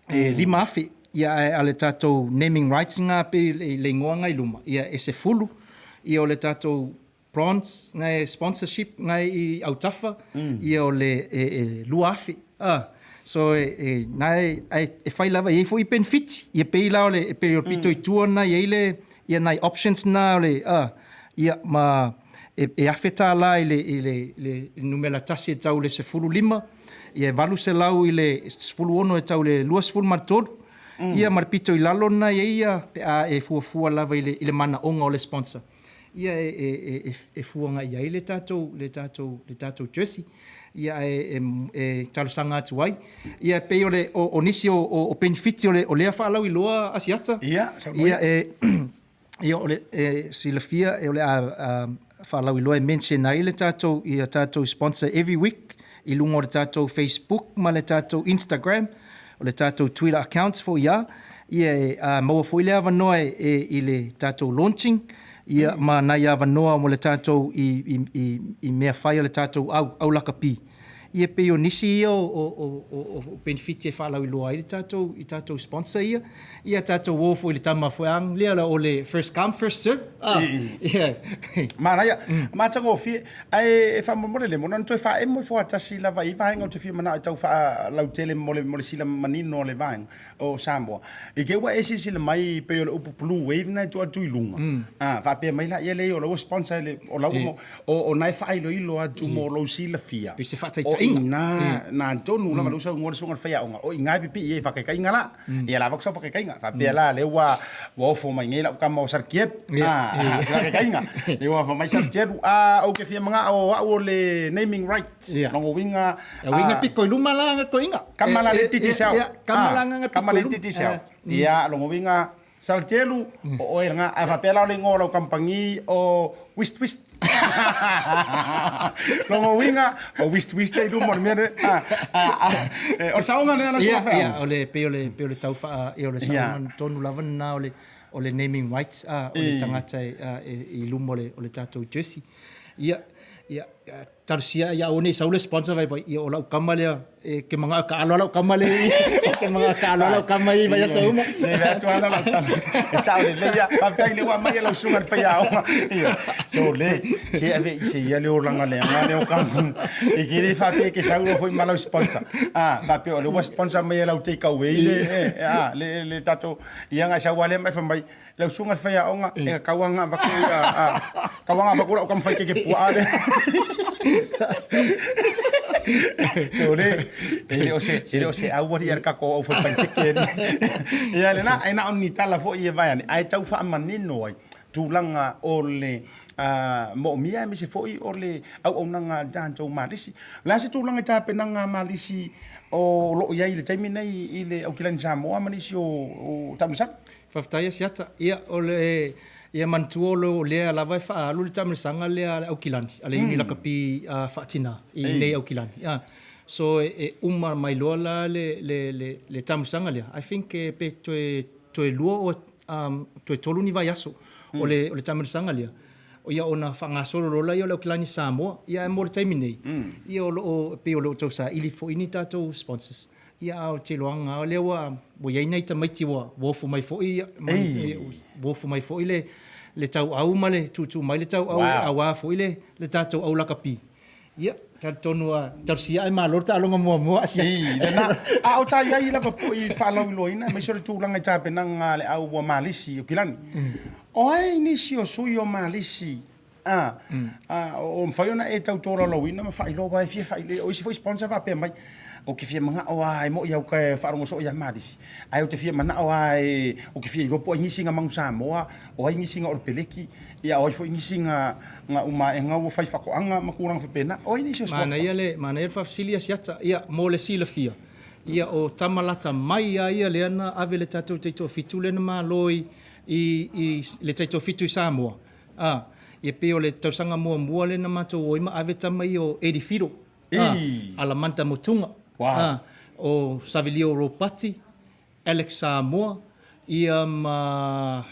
e $5,000. Ia ae a le tatou naming rights lena pei le igoa lena i luma, ia e 10. Ia o le tatou Bronze ngai sponsorship ngai i autafa ia o le e 2000 a so e nai e fai lava e i ai foi penefiti ia pei la o le pei o le pito i tua na i ai le ia nai options na o le a ia ma e $1,000 i le i le le numera tasi e tau i le 15 ia e 800 i le 16 e tau i le 23 ia ma le pito i lalo na i ai ia pe a e fuafua lava i le i le manaoga o le sponsor. Ia e, e, e fuaga i ai le tatou, le tatou, le tatou jersey. Ia ae e, e talosaga atu ai. Ia e pei o le, o, o nisi o, o, o penefiti o le, o lea faalauiloa Asiata. Ia, Ia e, ia o le, e silafia e o le a, a faalauiloa e mention ai le tatou, ia tatou sponsor every week i luga o le tatou Facebook ma le tatou Instagram, o le tatou Twitter accounts foi ia, ia e a maua foi le avanoa e, e, i le tatou launching, ia ma nai avanoa mo le tatou i, i, i, i mea fai a le tatou au, au lakapi. Ia e pei o nisi ia o, o, o, o, o penefiti e faalauiloa ai le tatou, i tatou sponsor ia. Ia tatou o foi i le tama foi ang lea o le first come first serve. Ah, ia. Manaia, matagofie. Ae e faamolemole le mona na toe faaemo ifo tasi lava i vaega ou te fia manao e tau faalautele mo le mo le sila manino o le vaega o Samoa. I te ua e silasila mai pei o le upu blue wave na e tuu atu i luga. A faapea mai laia lea o lau sponsor le o lau o o na e faailoilo atu mo lou silafia. Pei se faataitaiga. faataitaiga. Ina, na tonu lava lea ua saunoa le susuga i le faiaoga, o i ina e pipii ai i faataitaiga la. Ia lava ku sau faataitaiga. Faapea la lea ua ua ofo mai nei lau tama o Sarkiep, a, se faataitaiga. Lea ua fai mai Sarkiep, a, ou te fia manao o au o le naming right. Lona uiga, Uiga pito i luma la toeaiina. Kama la le Digicel. Kama la agaga pito i luma. Kama le Digicel. Ia, lona uiga, Salatelu, o oe lena. Ae faapea la o le igoa o lau kamupani o Wist Wist. Lona uiga, o Wist Wist e i luma o le mea lea. O le saoga lea lau Susuga Feau? Ia, o le, pei o le, pei o le tau faa, ia o le saoga tonu lava lena o le, o le naming rights, o le tagata e i luma o le tatou jersey. Ia, ia, Talosia ia aua nei sau le sponsor vai vai ia o lau kama lea e ke manga ka alo lau kama le ke manga ka alo lau kama i vai aso uma. Se ve atu ana lau tala. E sao le leia. Faafetai le ua mai e lau susuga i le faiaoga. Ia. Se o le, se ave i se ia le olaga leaga lea o kaku. E ke le faapea e ke sau loa foi ma lau sponsor. A, faapea o lea ua sponsor mai e lau take away le, a, le, le tatou, ia na e sau lava lea ma e fai mai, Lau susuga i le faiaoga, e kau lava avatu ia, kau lava avatu lau tama whaikeke puaa lea. So le, e le o se, e le o se au alii a le tatou au fai panikeke alii. Ia lena, e na o ni tala foi e vae ane, ae tau faamanino ai tulaga o le moomia aemaise foi o le auaunaga a le tatou Malisi. O le a se tulaga i tapenaga a Malisi o lo o i ai i le taimi nei i le Aukilani Samoa ma nisi o taamilosaga? Faafetai Asiata. Ia, o le, ia manatua o lea lava e faaalu le taamilosaga lea a le Aukilani, a le Iuni Lakapi faatina i inei Aukilani. So e uma mai loa la le, le, le, le taamilosaga lea, I think pe toe, toe lua o toe tolu ni vaiaso o le, o le taamilosaga lea. Ia ona faagasolo loa lea o le Aukilani Samoa. Ia ae mo le taimi nei, ia o lo o, e pei o lo o tausaili foi ni tatou sponsors. Ia a o te iloaga lava lea ua i ai nai tamaiti ua ofo mai foi, ua ofo mai foi le le tauau ma le tuutuu mai le tauau aua foi le le tatou au lakapi. Ia, talitonu lava, talosia ae malo le taaloga muamua a Siata. I lena, a o ta i ai lava foi i le faalauiloaina aemaise o le tulaga i tapenaga a le au ua Malisi o Kilani. O ai nisi o sui o Malisi A, a, o mafai ona e tau tolaulauina ma faailoa aua e fia faailoa, o isi foi sponsor faapea mai, ou te fia manao lava e moi au ka faalogo soo ia Malisi, ae ou te fia manao lava e, ou te fia iloa po o ai nisi na Manu Samoa, o ai nisi na Oropeleki, ia o ai foi nisi na, na umaega ua fai faatoaga ma tulaga faapena. O ai nisi o suafa? Manaia le, manaia le faafesili a Siata. Ia, mo le silafia, ia o tama lata mai lava ia lea na ave le tatou taitoafitu lea na malo i, i, i le taitoafitu i Samoa, A, ia pei o le tausaga muamua lea na matou o ai ma ave tama ia o Eddie Fido, a, Alamanta Motuga, a, o Savilio Ropati, Alex Samoa, ia ma,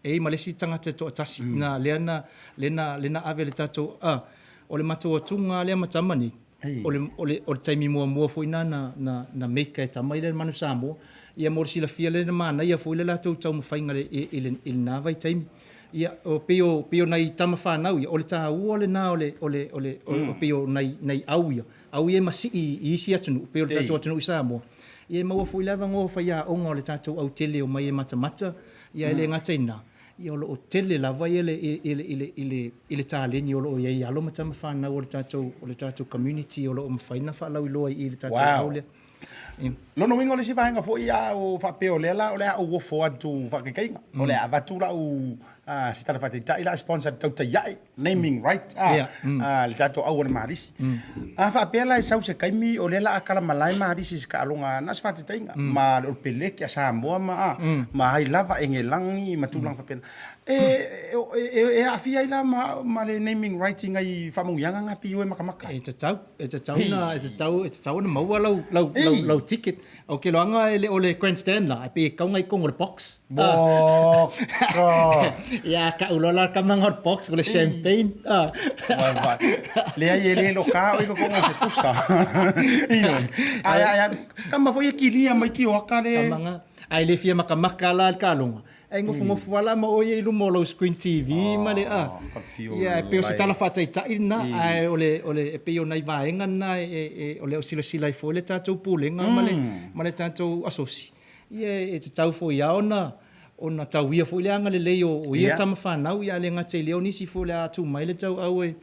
e i ai ma le isi tagata e toatasi, na, lea na, lea na, lea na ave le tatou, a, o le matou atuga lava lea ma tama nei, O le, o le, o le taimi muamua foi lena na, na, na make e tama ia le Manu Samoa. Ia mo le silafia lea na manaia foi le latou taumafaiga i, i, i lena vaitaimi. Ia, o, pei o, pei o nai tama fanau ia, o le taua lena o le, o le, o le, o, pei o nai, nai au ia, au ia e masii i isi atunuu, pei o le tatou atunuu i Samoa. Ia e maua foi le avanoa faiaoga o le tatou autele e omai e matamata, ia e le gata i lena, Ia o lo o tele lava ia le i le i le i le i le taleni o lo o i ai i alo ma tama fanau o le tatou o le tatou community o lo o mafai ona faalauiloa i i le tatou au lea. Wow. Lona uiga o le isi vaega foi a o faapea o lea la o le a ou ofo atu faataitaiga, o le a avatu lau se tala faataitai la sponsor i le tautai ae, naming right a le tatou au o le Malisi. A faapea la e sau se taimi o lea la a kalamalae Malisi i se taaloga na o se faataitaiga ma le Oropeleki a Samoa ma a ma ai lava Engelagi ma tulaga faapena. E aafia ai la ma le naming right i nai faamanuiaga na pio e makamaka ai? E tatau, e tatau na, e tatau, e tatau ona maua lau, lau, lau, lau ticket. Ou te iloaga e le o le grandstand la, e pei e kau ngai totonu o le box. Boka! Ia, kau loa la kama o le box o le champagne. Vai, vai. Leai e le loka o i totonu o se pusa. Ioe. Ae, ae, kama foi e kilia mai ki oaka le. Kama nga. Ae le fia makamaka la le kaloga. Ae nofonofo lava la ma oe ia i luma o lau screen TV ma le a. Ia, e pei o se tala faataitai lena, ae o le, o le, e pei o nai vaega na e, e, o lea o silasila ai foi le tatou Pulega ma le, ma le tatou Asosi. Ia, e tatau foi lava ona, ona tauia foi le agalelei o ia tama fanau, ia ae le gata i lea o nisi foi o le a tuu mai le tauau e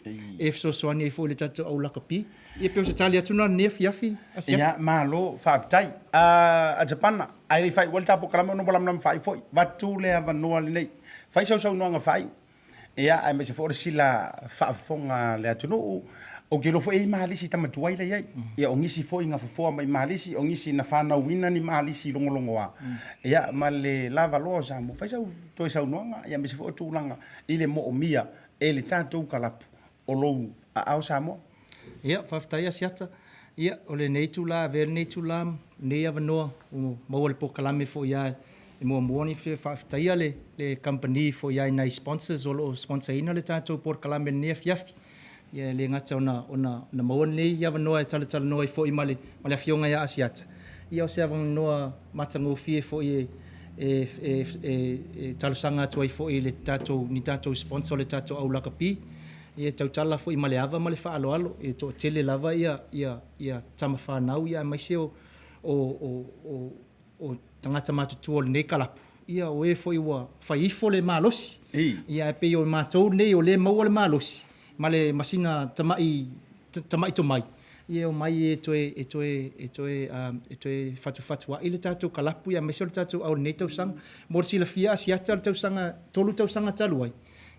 fesoasoani ai foi i le tatou au lakapi. Ia pei o se tali atu lena i lenei afiafi Asiata. Ia, malo, faafetai. A Japana, ae le i faaiu ai le ta polokalame ona ua lamalama faaiu foi, avatu le avanoa lenei, fai sau saunoaga faaiu. Ia, aemaise foi o le sila faafofoga a le atunuu, ou te iloa foi e i ai malisi tama tuai la e i ai. Ia, o nisi foi na fofoa mai malisi, o nisi na fanauina ni malisi logologoa, ia, ma le lava loa o Samoa. Fai sau toe saunoaga, ia, aemaise foi o tulaga i le moomia e le tatou kalapu o lou aao Samoa. Ia, faafetai Asiata. Ia, o lenei itula, avea lenei itula ma lenei avanoa ua maua le polokalame foi a e muamua ona fia faafetaia le le kamupani foi a i nai sponsors o lo o sponsor ina le tatou polokalame i lenei afiafi. Ia, e le gata ona ona ona maua lenei avanoa e talatalanoa ai foi ma le ma le Afioga ia Asiata, ia o se avanoa matagofie foi e e e e talosaga atu ai foi i le tatou ni tatou sponsor o le tatou au lakapi. Ia e tautala foi ma le ava ma le faaaloalo, e toatele lava ia ia ia tama fanau ia aemaise o o o o o tagata matutua o lenei kalapu, ia o e foi ua fai ifo le malosi. Ia ae pei o matou nei o lea e maua le malosi ma le ma sina tamai tamai tomai, ia e omai e toe e toe e toe e toe fatufatuai le tatou kalapu ia aemaise o le tatou au i lenei tausaga. Mo le silafia Asiata o le tausaga, 3 tausaga talu ai,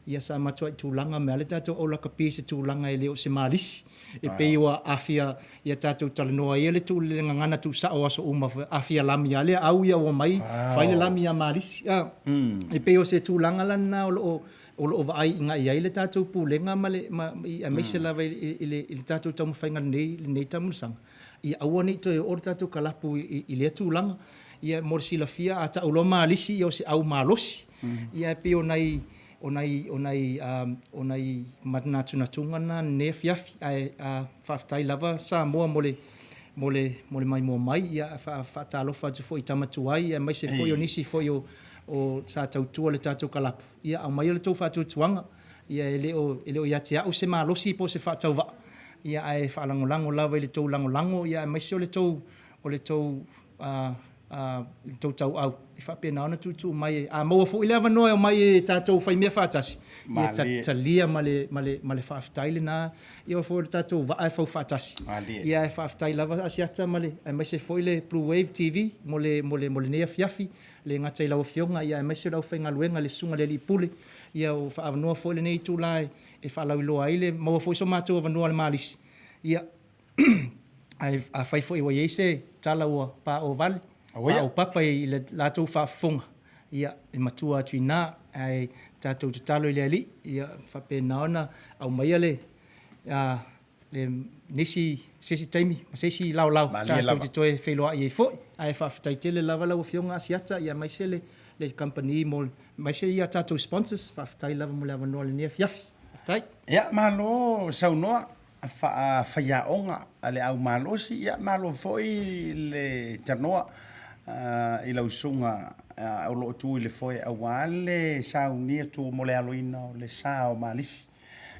Ia sa matuai tulaga mai lava le tatou au lakapi i se tulaga e le o se malisi. E pei ua afia ia tatou talanoa ia le tuu le gagana tuusao o aso uma afia lami lava le au ia ua omai fai le lami ia malisi. E pei o se tulaga la lena o lo o o lo o vaai i ai le tatou Pulega ma le aemaise lava i le tatou taumafaiga i lenei taamilosaga, ia aua ne i toe oo le tatou kalapu i lea tulaga. Ia mo le silafia, a tau loa malisi, ia o se au malosi. Ia e pei o nai, o nai, o nai, o nai manatunatuga na i lenei afiafi. Ae faafetai lava Samoa mo le, mo le, mo le maimoa mai. Ia faatalofa atu foi i tama tuai aemaise foi o nisi foi o, o sa tautua i le tatou kalapu. Ia aumaia le tou faatuatuaga. Ia e le o, e le o ia te au se malosi po o se faatauvaa, ia ae faalagolago lava i le tou lagolago, ia aemaise o le tou, o le tou le tou tauau e faapena ona tuutuu mai. A maua foi le avanoa e omai e tatou fai mea faatasi, ia talia ma le faafetai lena. Ia foi o le tatou vaa e fau faatasi. Ia ae faafetai lava Asiata ma le, aemaise foi le Blue Wave TV mo le, mo le, mo lenei afiafi. E le gata i lau Afioga, ia aemaise o le aufaigaluega, le Susuga i le Alii Pule. Ia ua faaavanoa foi lenei itula e faalauiloa ai le, maua foi so matou avanoa i le malisi. Ia Ae afai foi ua i ai se tala ua paovale, paopapa i le latou faafofoga, ia, e matua atu i ina. Ae tatou tatalo i le Alii, ia faapena ona aumaia le, le nisi, se isi taimi ma se isi laolao tatou te toe feiloai ai foi. Ae faafetai tele lava lau Afioga Asiata, ia aemaise le, le kamupani mo, aemaise ia tatou sponsors, faafetai lava mo le avanoa i lenei afiafi. Faafetai. Ia, malo saunoa. faafaiaoga a le au malosi, ia malo foi le tanoa i lau susuga o lo o tu i le foe aua le saunia tu mo le aloina o le sa o Malisi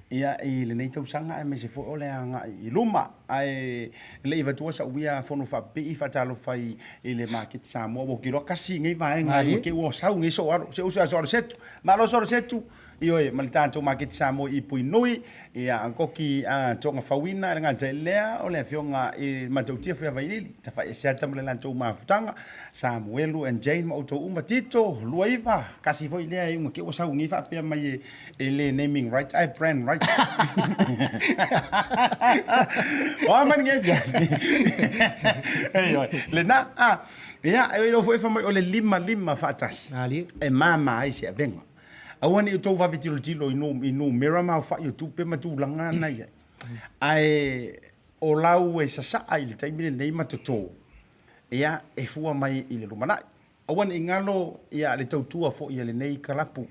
ia i lenei tausaga aemaise foi o le agai i luma. Ae le i avatua sau ia fono faapipii faatalofa i le maketi Samoa, ua ou te iloa tasi lenei vaega i te i ua sau nei sou alo, se uso ia alo setu, malo solo setu. Ioe, ma le tatou maketi Samoa i Puinui, ia koki a togafauina le gata i lea o le afioga i Matautia Fuiavailili, Tafaieseata ma le latou mafutaga, Samuelu and Jane ma outou uma, Tito, Luaiva, kasi foi lea e uga ke ua sau nei faapea mai e le naming right ae brand right. O a mai nei afiafi. Ioe, lena, a, ia, e iloa foi fai mai o le limalima faatasi e mama ai se avega. Aua ne i outou vave tilotilo i nu, i numera ma aofai o tupe ma tulaga na i ai. Ae o lau e sasaa i le taimi lenei ma toto, ia, e fua mai i le lumanai. Aua ne i galo ia le tautua foi a lenei kalapu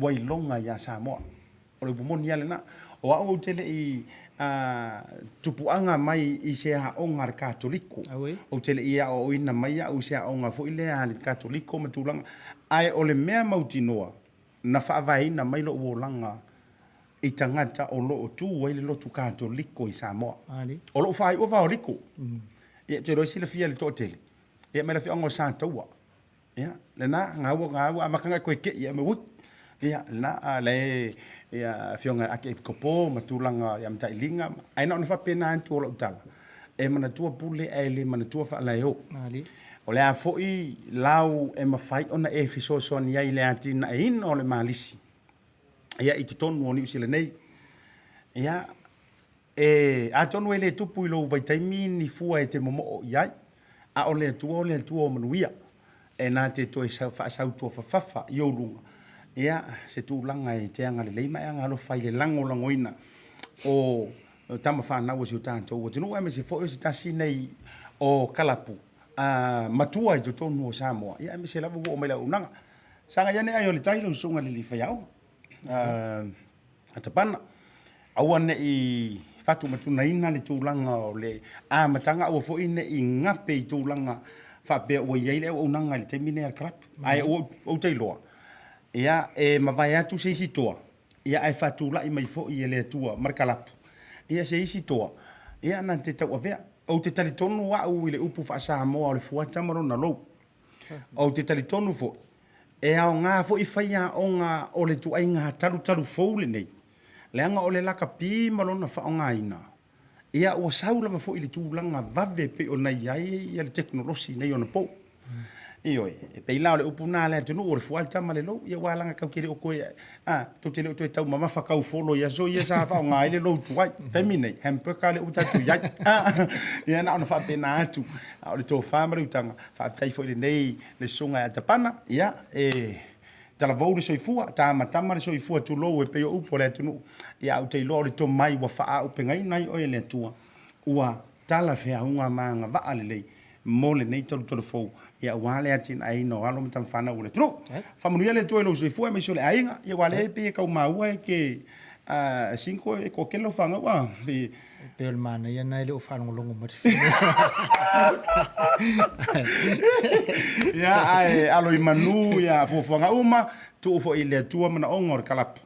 ua iloga ia Samoa. O le upu moni lava lena. O au ou te le i tupuaga mai i se aoga a le Katoliko. Ou te le i aoaoina mai au i se aoga foi lea a le Katoliko ma tulaga. Ae o le mea mautinoa, na faavaeina mai lou olaga i tagata o lo o tu ai le lotu Katoliko i Samoa. O lou faaiuga faoliko, ia ou te iloa e silafia e le toatele, ia mai le afioaga o Sataua. Ia, lena, gaua, gaua, amataga e koe ke'i ia me ui. Ia, lena, a le, ia, afioga i Arkiepikopo ma tulaga ia Matailiga, ae na ona faapena atu o lau tala, e manatua pule ae le manatua faalaeo. O le a foi lau e mafai ona e fesoasoani ai i le atinaeina o le Malisi, ia, i totonu o Niu Sila nei. Ia, E, atonu e le tupu i lou vaitaimi ni fua e te momoo i ai, a o le Atua o le Atua o manuia, e na te toe faasautuafafafa i ou luga, ia, se tulaga e te agalelei ma e agalofa i le lagolagoina o tama fanau a si o tatou atunuu, aemaise foi o se tasi nei o kalapu matua i totonu o Samoa, ia, aemaise lava ua oo mai le auaunaga. Sagai ane ai o le tai lau susuga i le alii faiaoga. Atapana, aua ne i faatumatunaina le tulaga o le amataga, aua foi ne i gape i tulaga faapea ua i ai le auaunaga i le taimi lenei a le kalapu. Ae ou te iloa, ia, e mavae atu se isi toa, ia, ae faatulai mai foi e le Atua ma le kalapu, ia, se isi toa, ia, na te tauavea. Ou te talitonu au i le upu faa-Samoa o le fuata ma lona lou. Ou te talitonu foi, e aoga foi faiaoga o le ituaiga talutalu fou lenei, leaga o le lakapi ma lona faaaogaina, ia ua sau lava foi i le tulaga vave pei ona i ai le tekonolosi i nei ona pou. Ioe, e pei la o le upu lena a le atunuu, o le fuata ma le lou, ia aua leaga tatou te le o toe, a, tou te le o toe taumamafa taufolo i aso ia sa faaaoga ai le lou tuai. O le taimi lenei, hamburger lea ua tatou i ai. Ia na ona faapena atu, a o le tofa ma le utaga, faafetai foi i lenei le susuga ia Tapana, ia, e talavou le soifua, tamatama le soifua, tulou e pei o upu a le atunuu. Ia ae ou te iloa o le tomai ua faaauupegaina ai oe e le Atua, ua talafeauga ma agavaa lelei mo lenei talutalu fou, ia aua le atinaeina o alo ma tama fanau o le atunuu. Faamanuia le Atua i lou soifua aemaise o le aiga, ia aua o lea e pei e tau maua e ke single e toatele lau fanau a? E pei o le manaia lena e le o faalogologo mai le fine. Ia, ae alo i manu ia fuafuaga uma, tuu foi i le Atua manaoga o le kalapu.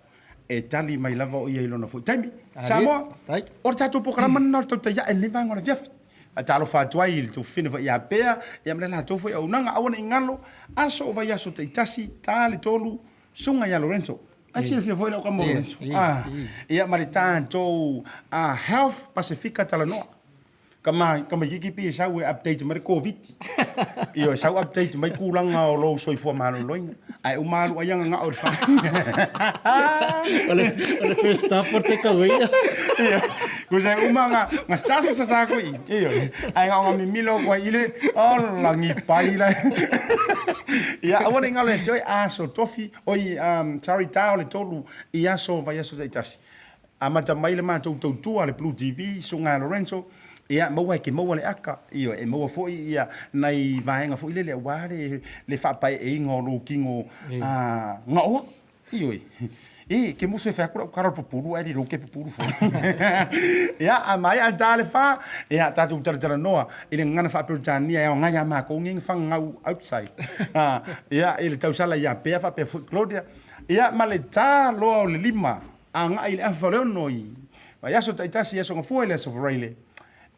E tali mai lava o ia i lona foi taimi. Samoa, o le tatou polokalama lena o le tautai ae i lenei vaega o le afiafi. Faatalofa atu ai i le tuafafine foi ia Pea, ia ma le latou foi auaunaga. Aua ne i galo, aso o vaiaso taitasi, ta le tolu, susuga ia Lorenzo. Ai silafia foi lau tama o Lorenzo. Ia ma le tatou Health Pasifika Talanoa. Kama, kamaititi pei e sau e update mai le Koviti. Ioe, sau update mai tulaga o lou soifua maloloina. Ae uma alu ai agagao i le fale. O le, o le first stop o le take away. Ioe, kusa e uma nga, nga sasa sasa aku i. Ioe, ae nga o nga mimilo aku ai ile, ola ngipai la. Ia, aua ne i galo ia te oe, aso tofi, oi, sorry, ta o le tolu i aso vaiaso taitasi. Amata mai le matou tautua le Blue TV, Susuga ia Lorenzo, ia maua e ke maua le aka, ioe, e maua foi ia nai vaega foi lele aua le le faapaeeina o lou kino a gaoa. Ioe. E, ke musu e fai atu lau tala o le pupulu ae le iloa ke pupulu foi. Ia, a maea le ta le fa, ia tatou talatalanoa i le gagana faa-Peretania e aoga ia matou nei na fagagau outside. Ia, i le tausala ia Pea faapea foi Claudia. Ia, ma le ta loa o le lima Agai i le afa o le ono i vaiaso taitasi i Aso Gafua i le Aso Faraile,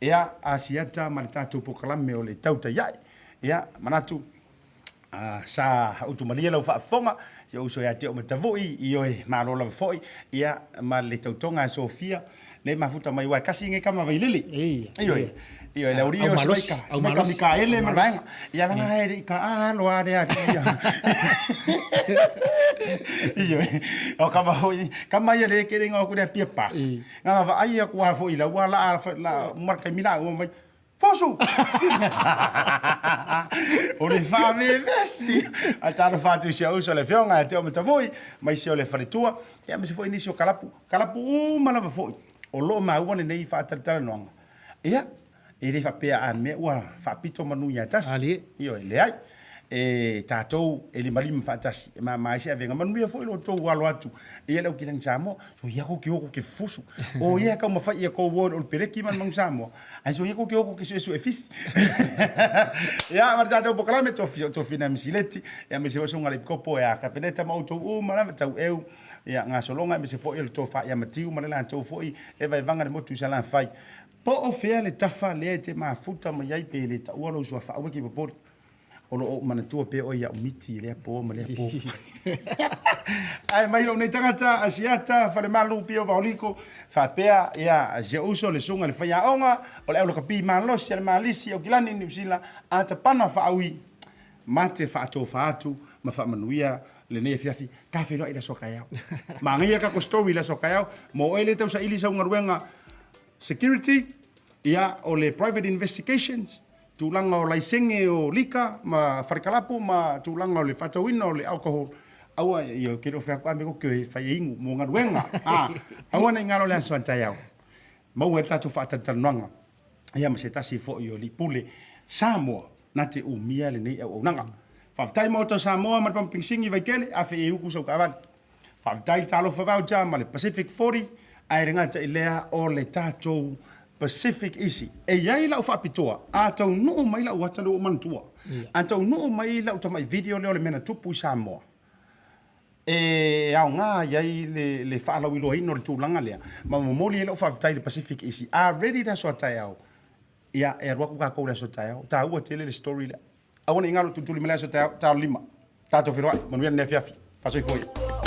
ia, Asiata ma le tatou polokalame o le Tautai Ae. Ia, manatu, sa utumalie lau faafofoga, si ou uso ia te au Matavui, ioe, malo lava foi, ia, ma le tautoga a Sofia, le mafuta mai aua e kasi nei tama Vailele. Ioe, ioe, le aualii o Simaika, Simaika Mikaele ma le vaega. Ia langa e le i ka alo a le alii ia. Ioe, o kama foi, kama ia le kele ingoa ku le Apia Park. Nga vaai aku a foi la ua la la uma le taimi la ua mai Fosu! O le faavevesi! A talofa atu i si ou uso le Afioga ia Teo Matavui, ma isi o le faletua, ia aemaise foi nisi o kalapu, kalapu uma lava foi o lo o maua lenei faatalatalanoaga. Ia, e le faapea a mea ua faapito manu ia tasi. Ioe, leai. E tatou e limalima faatasi, e mama ai se avega. Manuia foi lo outou alo atu ia le aukilagi Samoa. So ia ko ke oko ke fusu. O ia ka mawhai ia kou o le peleki ma le manu Samoa. Ai so ia ko ke oko ke suesue fisi. Ia, ma le tatou polokalame, tofi na misileti. Ia, aemaise foi susuga i le Epikopo ia Kapeneta ma outou uma lava, taueu, ia, gasologa, aemaise foi o le tofa ia Matiu ma le latou foi e vaevaga le motu i Salafai. Po o fea le tafa lea e te mafuta mai ai pe le taua lou suafa, aua e te popole. O lo o ou manatua pea oe ia'u miti i lea po ma lea po. Ae mai lou nei tagata, Asiata, Falemalu, Pio Vaoliko, faapea, ia, si ou uso le susuga i le faiaoga o le aulakapi malosi a le Malisi, Aukilani, Niu Sila, Atapana Faaui, ma te faatofa atu ma faamanuia lenei afiafi, ta feiloai i le aso a taeao. Manaia le tatou story i le aso a taeao, mo oe lea e tausaili sau galuega security, ia, o le private investigations, tulaga o laisene o lika ma falekalapu ma tulaga o le faatauina o le alcohol, aua, ia, ou te le o fai atu a mea koke e fai e inu mo galuega, a, aua ne i galo le aso a taeao, maua ai le tatou faatalatalanoaga, ia ma se tasi foi o alii pule Samoa na te umia lenei auaunaga. Faafetai Maota o Samoa ma le Pamu Pigisigi Vaitele, afe i uku sau taavale. Faafetai le Talofa Voucher ma le Pacific 40, ae le gata i lea o le tatou Pacific Easy. E i ai lau faapitoa, a taunuu mai lau ata lea ua ou manatua, a taunuu mai lau tamai video lea o le mea na tupu i Samoa, e aoga i ai le faalauiloaina o le tulaga lea, ma momoli ai lau faafetai i le Pacific Easy. A ready le aso a taeao, ia, e alu atu tatou i le aso taeao. E taua tele le story lea. Aua ne i galo, tulituli mai le aso taeao, taalo lima. Tatou feiloai, manuia lenei afiafi. Faasoifua ia.